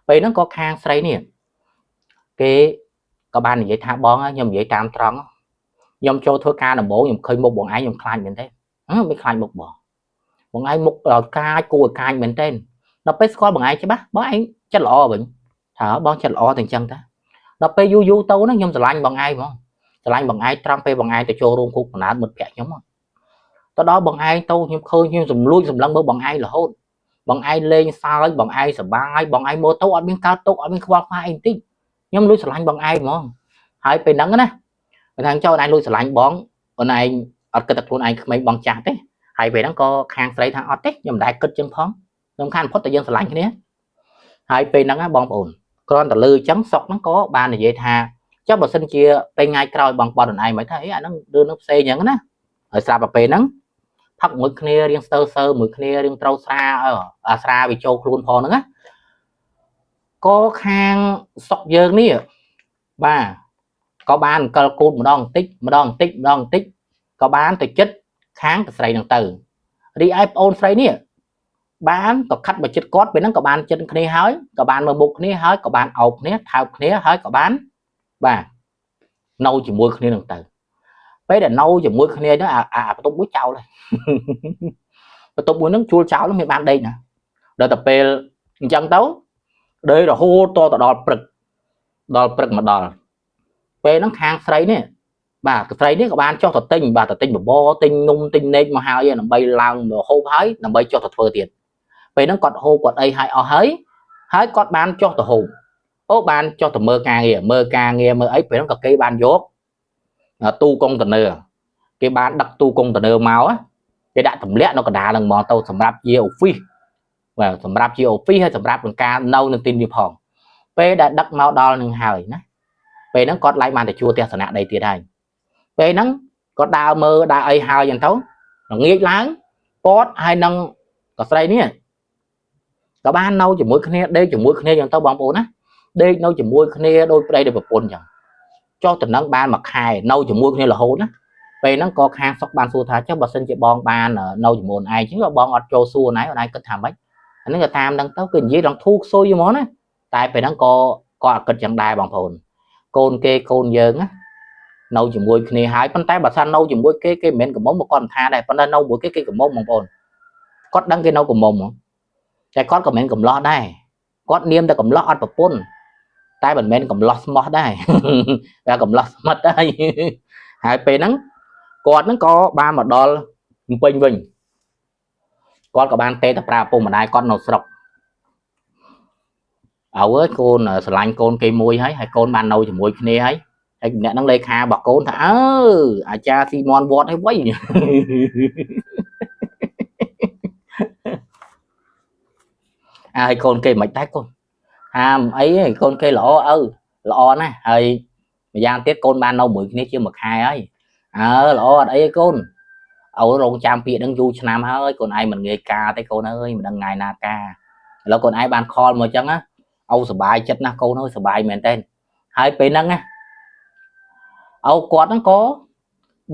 ពេលហ្នឹងក៏ខាងស្រីនេះគេក៏បាននិយាយថាបងខ្ញុំនិយាយតាមត្រង់ខ្ញុំចូលធ្វើការដំបូងខ្ញុំឃើញមុខបងឯងខ្ញុំខ្លាចមែនទេមិនខ្លាចមុខបងបងឯងមុខដល់កាចគួរឲ្យកាចមែនទេដល់ពេលស្គាល់បងឯងច្បាស់បងឯងចិត្តល្អវិញថាបងចិត្តល្អតែអញ្ចឹងតាដល់ពេលយូរយូរទៅហ្នឹងខ្ញុំស្រឡាញ់បងឯងហ្មងស្រឡាញ់បងឯងត្រង់ពេលបងឯងទៅចូលរួមគូកបណ្ដាមិត្តភក្តិខ្ញុំទៅដល់បងឯងទៅខ្ញុំឃើញខ្ញុំសំលួចសម្លឹងមើលបងឯងរហូតបងឯងលេងសើចបងឯងសប្បាយបងឯងមើលទៅអត់មានកើតទុកអត់មានខ្វល់ខ្វាយអីបន្តិចខ្ញុំលួចស្រឡាញ់បងឯងហ្មងហើយពេលហ្នឹងណាគាត់ថាចូលអូនឯងលួចស្រឡាញ់បងអូនឯងអត់គិតតែខ្លួនឯងក្មេងបងចាស់ទេហើយពេលហ្នឹងក៏ខាងស្រីថាអត់ទេខ្ញុំមិនដែលគិតចឹងផងសំខាន់បំផុតតែយើងស្រឡាញ់គ្នាហើយពេលហ្នឹងណាបងប្អូនគ្រាន់តែលឺចឹងសុកហ្នឹងក៏បាននិយាយថាចុះបើសិនជាពេលថ្ងៃក្រោយបងបត់ខ្លួនឯងមិនថាអីអាហ្នឹងរឿងហ្នឹងផ្សេងចឹងណាហើយស្រាប់តែពេលហ្នឹងផឹកមួយគ្នារៀងស្ទើសើមួយគ្នារៀងត្រូវស្រាអាស្រាវាចូលខ្លួនផងហ្នឹងណាក៏ខាងសុកយើងនេះបាទក៏បានអង្គលគូតម្ដងបន្តិចម្ដងបន្តិចម្ដងបន្តិចក៏បានទៅចិត្តខាងស្រីហ្នឹងទៅរីឯប្អូនស្រីនេះបានក៏ខិតមកចិត្តគាត់ពេលហ្នឹងក៏បានចិត្តគ្នាហើយក៏បានមើលមុខគ្នាហើយក៏បានអោបគ្នាថើបគ្នាហើយក៏បានបាទនៅជាមួយគ្នានឹងទៅពេលដែលនៅជាមួយគ្នាហ្នឹងអាអាបន្ទប់មួយចោលហើយបន្ទប់មួយហ្នឹងជួលចោលមានបានដេកណាដល់តែពេលអញ្ចឹងទៅដេករហូតតទៅដល់ព្រឹកដល់ព្រឹកមកដល់ពេលហ្នឹងខាងស្រីនេះបាទស្រីនេះក៏បានចុះទៅទិញបាទទៅទិញបបរទិញនំទិញណេកមកហើយដើម្បីឡើងមកហូបហើយដើម្បីចុះទៅធ្វើទៀតពេលហ្នឹងគាត់ហូបគាត់អីហើយអស់ហើយហើយគាត់បានចុះទៅហូបអូបានចុះទៅមើលការងារមើលការងារមើលអីពេលហ្នឹងក៏គេបានយកទូកុងតឺន័រគេបានដឹកទូកុងតឺន័រមកគេដាក់ទម្លាក់នៅកណ្ដាលហ្នឹងហ្មងទៅសម្រាប់ជា office បាទសម្រាប់ជា office ហើយសម្រាប់នឹងការនៅនៅទីនេះផងពេលដែលដឹកមកដល់នឹងហើយណាពេលហ្នឹងគាត់ឡើងបានទៅជួលទស្សនៈដីទៀតហើយពេលហ្នឹងគាត់ដើរមើលដើរអីហើយចឹងទៅល្ងាចឡើងគាត់ហើយនឹងក៏ស្រីនេះក៏បាននៅជាមួយគ្នាដេកជាមួយគ្នាចឹងទៅបងប្អូនណាដេកនៅជាមួយគ្នាដោយប្តីដោយប្រពន្ធចឹងចុះតំណឹងបានមួយខែនៅជាមួយគ្នារហូតណាពេលហ្នឹងក៏ខាងសុកបានសួរថាចុះបើសិនជាបងបាននៅជាមួយឯងចឹងក៏បងអត់ចូលសួរណៃអូនឯងគិតថាម៉េចអានេះក៏តាមហ្នឹងទៅគឺនិយាយដល់ធូរខ្សួយហ្មងណាតែពេលហ្នឹងក៏ក៏អត់គិតចឹងដែរបងប្អូនកូនគេកូនយើងណានៅជាមួយគ្នាហើយប៉ុន្តែបើសិននៅជាមួយគេគេមិនមែនកំមុំមកគាត់មិនថាដែរប៉ុន្តែនៅមួយគេគេកំមុំបងប្អូន គាត់ដឹងគេនៅកំមុំតែគាត់ក៏មិនកំឡោះដែរគាត់នាមតែកំឡោះអត់ប្រពន្ធតែមិនមែនកំឡោះស្មោះដែរតែកំឡោះស្មិតដែរហើយពេលហ្នឹងគាត់ហ្នឹងក៏បានមកដល់ភ្នំពេញវិញគាត់ក៏បានទេទៅប្រើឪពុកម្ដាយគាត់នៅស្រុកអើអើយកូនស្រឡាញ់កូនគេមួយហើយហើយកូនបាននៅជាមួយគ្នាហើយហើយអ្នកហ្នឹងលេខារបស់កូនថាអើអាចារ្យស៊ីមនវត្តឲ្យវៃអើហើយកូនគេមិនដែរកូនហាមអីទេកូនគេល្អឪល្អណាស់ហើយម្យ៉ាងទៀតកូនបាននៅមួយគ្នាជាមួយខែហើយអើល្អអត់អីទេកូនឪរងចាំពាក្យហ្នឹងយូរឆ្នាំហើយកូនឯងមិនងាយការទេកូនអើយមិនដឹងថ្ងៃណាការឥឡូវកូនឯងបានខលមកអញ្ចឹងណាឪសប្បាយចិត្តណាស់កូនអើយសប្បាយមែនតើហើយពេលហ្នឹងណាឪគាត់ហ្នឹងក៏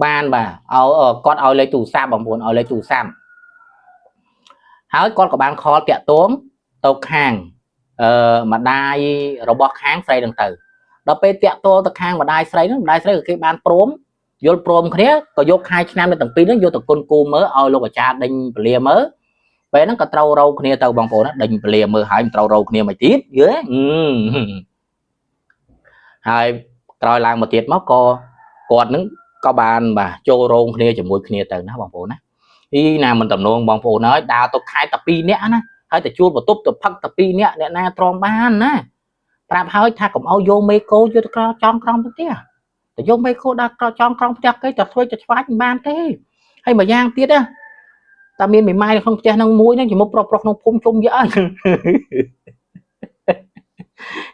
បានបាទឲ្យគាត់ឲ្យលេខទូរស័ព្ទបងប្អូនឲ្យលេខទូរស័ព្ទហើយគាត់ក៏បានខលតាក់ទងទៅខាងអឺម្ដាយរបស់ខាងស្រីហ្នឹងទៅដល់ពេលតាក់ទងទៅខាងម្ដាយស្រីហ្នឹងម្ដាយស្រីក៏គេបានព្រមយល់ព្រមគ្នាក៏យកខែឆ្នាំនៅទាំងពីរហ្នឹងយកទៅគុណគូមើលឲ្យលោកអាចារ្យដេញពលាមើលពេលហ្នឹងក៏ត្រូវរោគ្នាទៅបងប្អូនណាដេញពលាមើលហើយមិនត្រូវរោគ្នាមកទៀតយល់ហើយក្រោយឡើងមកទៀតមកក៏គាត់ហ្នឹងក៏បានបាទចូលរោងគ្នាជាមួយគ្នាទៅណាបងប្អូនណាអីណាមិនតំណងបងប្អូនហើយដើរទៅខែតែ2នាក់ណាហើយទៅជួលបន្ទប់ទៅផឹកតែ2នាក់អ្នកណាទ្រាំបានណាប្រាប់ហើយថាកុំឲ្យយកមេកោយកទៅក្រចង់ក្រោមផ្ទះតែយកមេកោដល់ក្រចង់ក្រោមផ្ទះគេតែធ្វើទៅឆ្វាច់មិនបានទេហើយមួយយ៉ាងទៀតណាតែមានមេម៉ាយនៅក្នុងផ្ទះហ្នឹងមួយហ្នឹងជាមួយប្រុសប្រុសក្នុងភូមិជុំយើអើយ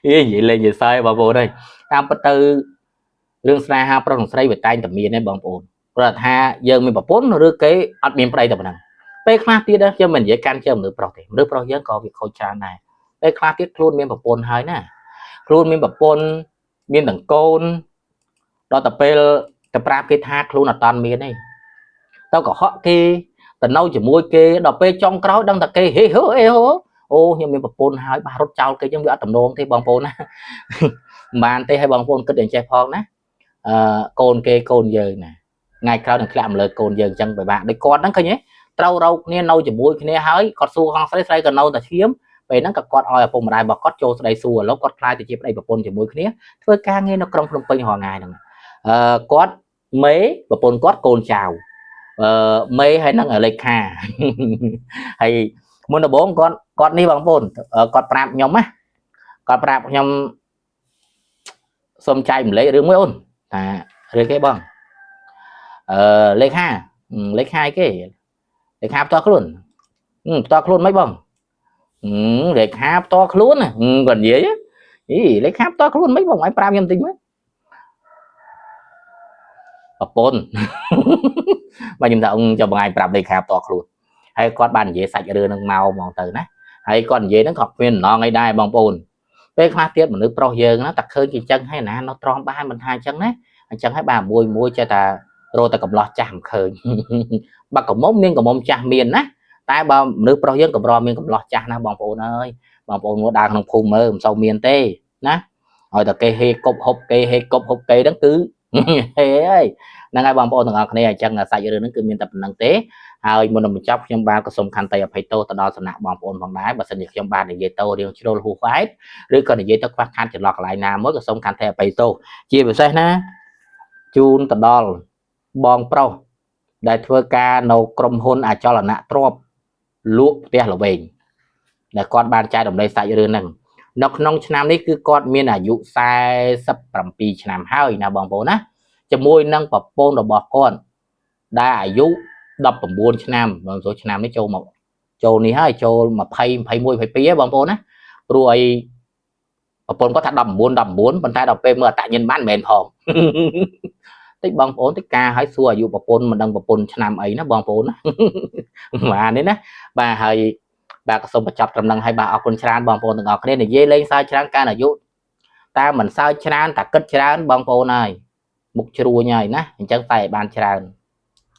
អីនិយាយលេងនិយាយសើចបងប្អូនអើយតាមពិតទៅរឿងស្នេហាប្រុសនិងស្រីវាតែងតែមានឯងបងប្អូនព្រោះថាយើងមានប្រពន្ធឬគេអត់មានប្តីតែប៉ុណ្ណឹងពេលខ្លះទៀតខ្ញុំមិននិយាយកាន់ជើងមនុស្សប្រុសទេមនុស្សប្រុសយើងក៏វាខូចច្រើនដែរពេលខ្លះទៀតខ្លួនមានប្រពន្ធហើយណាខ្លួនមានប្រពន្ធមានទាំងកូនដល់តែពេលទៅប្រាប់គេថាខ្លួនអត់តាន់មានទេទៅកុហកគេទៅនៅជាមួយគេដល់ពេលចុងក្រោយដឹងតែគេហេហឺអេហូអូខ្ញុំមានប្រពន្ធហើយបាសរត់ចោលគេចឹងវាអត់តំណងទេបងប្អូនណាមិនបានទេឲ្យបងប្អូនគិតយ៉ាងចេះផងណាអឺកូនគេកូនយើងណាថ្ងៃក្រោយនឹងធ្លាក់មកលើកូនយើងចឹងពិបាកដូចគាត់ហ្នឹងឃើញទេត្រូវរោគគ្នានៅជាមួយគ្នាហើយគាត់សួរខាងស្រីស្រីក៏នៅតែឈាមពេលហ្នឹងក៏គាត់ឲ្យឪពុកម្ដាយរបស់គាត់ចូលស្ដីសួរឥឡូវគាត់ខ្លាយទៅជាប្តីប្រពន្ធជាមួយគ្នាធ្វើការងារនៅក្រុងភ្នំពេញរាល់ថ្ងៃហ្នឹងអឺគាត់មេប្រពន្ធគាត់កូនចៅអឺមេហើយនឹងលេខាហើយមុនដំបូងគាត់គាត់នេះបងប្អូនគាត់ប្រាប់ខ្ញុំណាគាត់ប្រាប់ខ្ញុំសូមចែកម្លែករឿងមួយអូនថារឿងគេបងអឺលេខាលេខាអីគេលេខាផ្ទាល់ខ្លួនផ្ទាល់ខ្លួនមិនបងលេខាផ្ទាល់ខ្លួនគាត់និយាយអីលេខាផ្ទាល់ខ្លួនមិនបងឲ្យប្រាប់ខ្ញុំតិចមើលប្រពន្ធបាទខ្ញុំថាអង្គចាំបងឯងប្រាប់លេខាផ្ទាល់ខ្លួនហើយគាត់បាននិយាយសាច់រឿងនឹងមកហ្មងទៅណាហើយគាត់និយាយហ្នឹងក៏គ្មានដំណងអីដែរបងប្អូនពេលខ្លះទៀតមនុស្សប្រុសយើងណាតែឃើញគេអញ្ចឹងហើយណានៅត្រង់បានមិនថាអញ្ចឹងណាអញ្ចឹងហើយបាទមួយមួយចេះតែរកតែកំឡោះចាស់មិនឃើញបើកំមុំមានកំមុំចាស់មានណាតែបើមនុស្សប្រុសយើងកម្រមានកំឡោះចាស់ណាបងប្អូនអើយបងប្អូនមកដើរក្នុងភូមិមើលមិនសូវមានទេណាឲ្យតែគេហេគប់ហុបគេហេគប់ហុបគេហ្នឹងគឺហេហើយហ្នឹងហើយបងប្អូនទាំងអស់គ្នាអញ្ចឹងសាច់រឿងហ្នឹងគឺមានតែប៉ុណ្្នឹងទេហើយមុននឹងបញ្ចប់ខ្ញុំបាទក៏សូមខន្តីអភ័យទោសទៅដល់សំណាក់បងប្អូនផងដែរបើសិនជាខ្ញុំបាទនិយាយទៅរឿងជ្រុលហួសហេតុឬក៏និយាយទៅខ្វះខាតចន្លោះកន្លែងណាមួយក៏សូមខន្តីអភ័យទោសជាពិសេសណាជូនទៅដល់បងប្រុសដែលធ្វើការនៅក្រុមហ៊ុនអចលនៈទ្រព្យលក់ផ្ទះល្វែងដែលគាត់បានចែករំលែកសាច់រឿងហ្នឹងនៅក្នុងឆ្នាំនេះគឺគាត់មានអាយុ47ឆ្នាំហើយណាបងប្អូនណាជាមួយនឹងប្រពន្ធរបស់គាត់ដែលអាយុ19ឆ្នាំបងប្អូនឆ្នាំនេះចូលមកចូលនេះហើយចូល20 21 22ហ៎បងប្អូនណាព្រោះអីប្រពន្ធគាត់ថា19 19ប៉ុន្តែដល់ពេលមើលអត្តញ្ញាណប័ណ្ណមិនមែនផងតិចបងប្អូនតិចការឲ្យសួរអាយុប្រពន្ធមិនដឹងប្រពន្ធឆ្នាំអីណាបងប្អូនណាមិនបានទេណាបាទហើយបាទក៏សូមបញ្ចប់ត្រឹមហ្នឹងហើយបាទអរគុណច្រើនបងប្អូនទាំងអស់គ្នានិយាយលេងសើចច្រើនការអាយុតែមិនសើចច្រើនតែគិតច្រើនបងប្អូនហើយមុខជ្រួញហើយណាអញ្ចឹងតែឲ្យបានច្រើន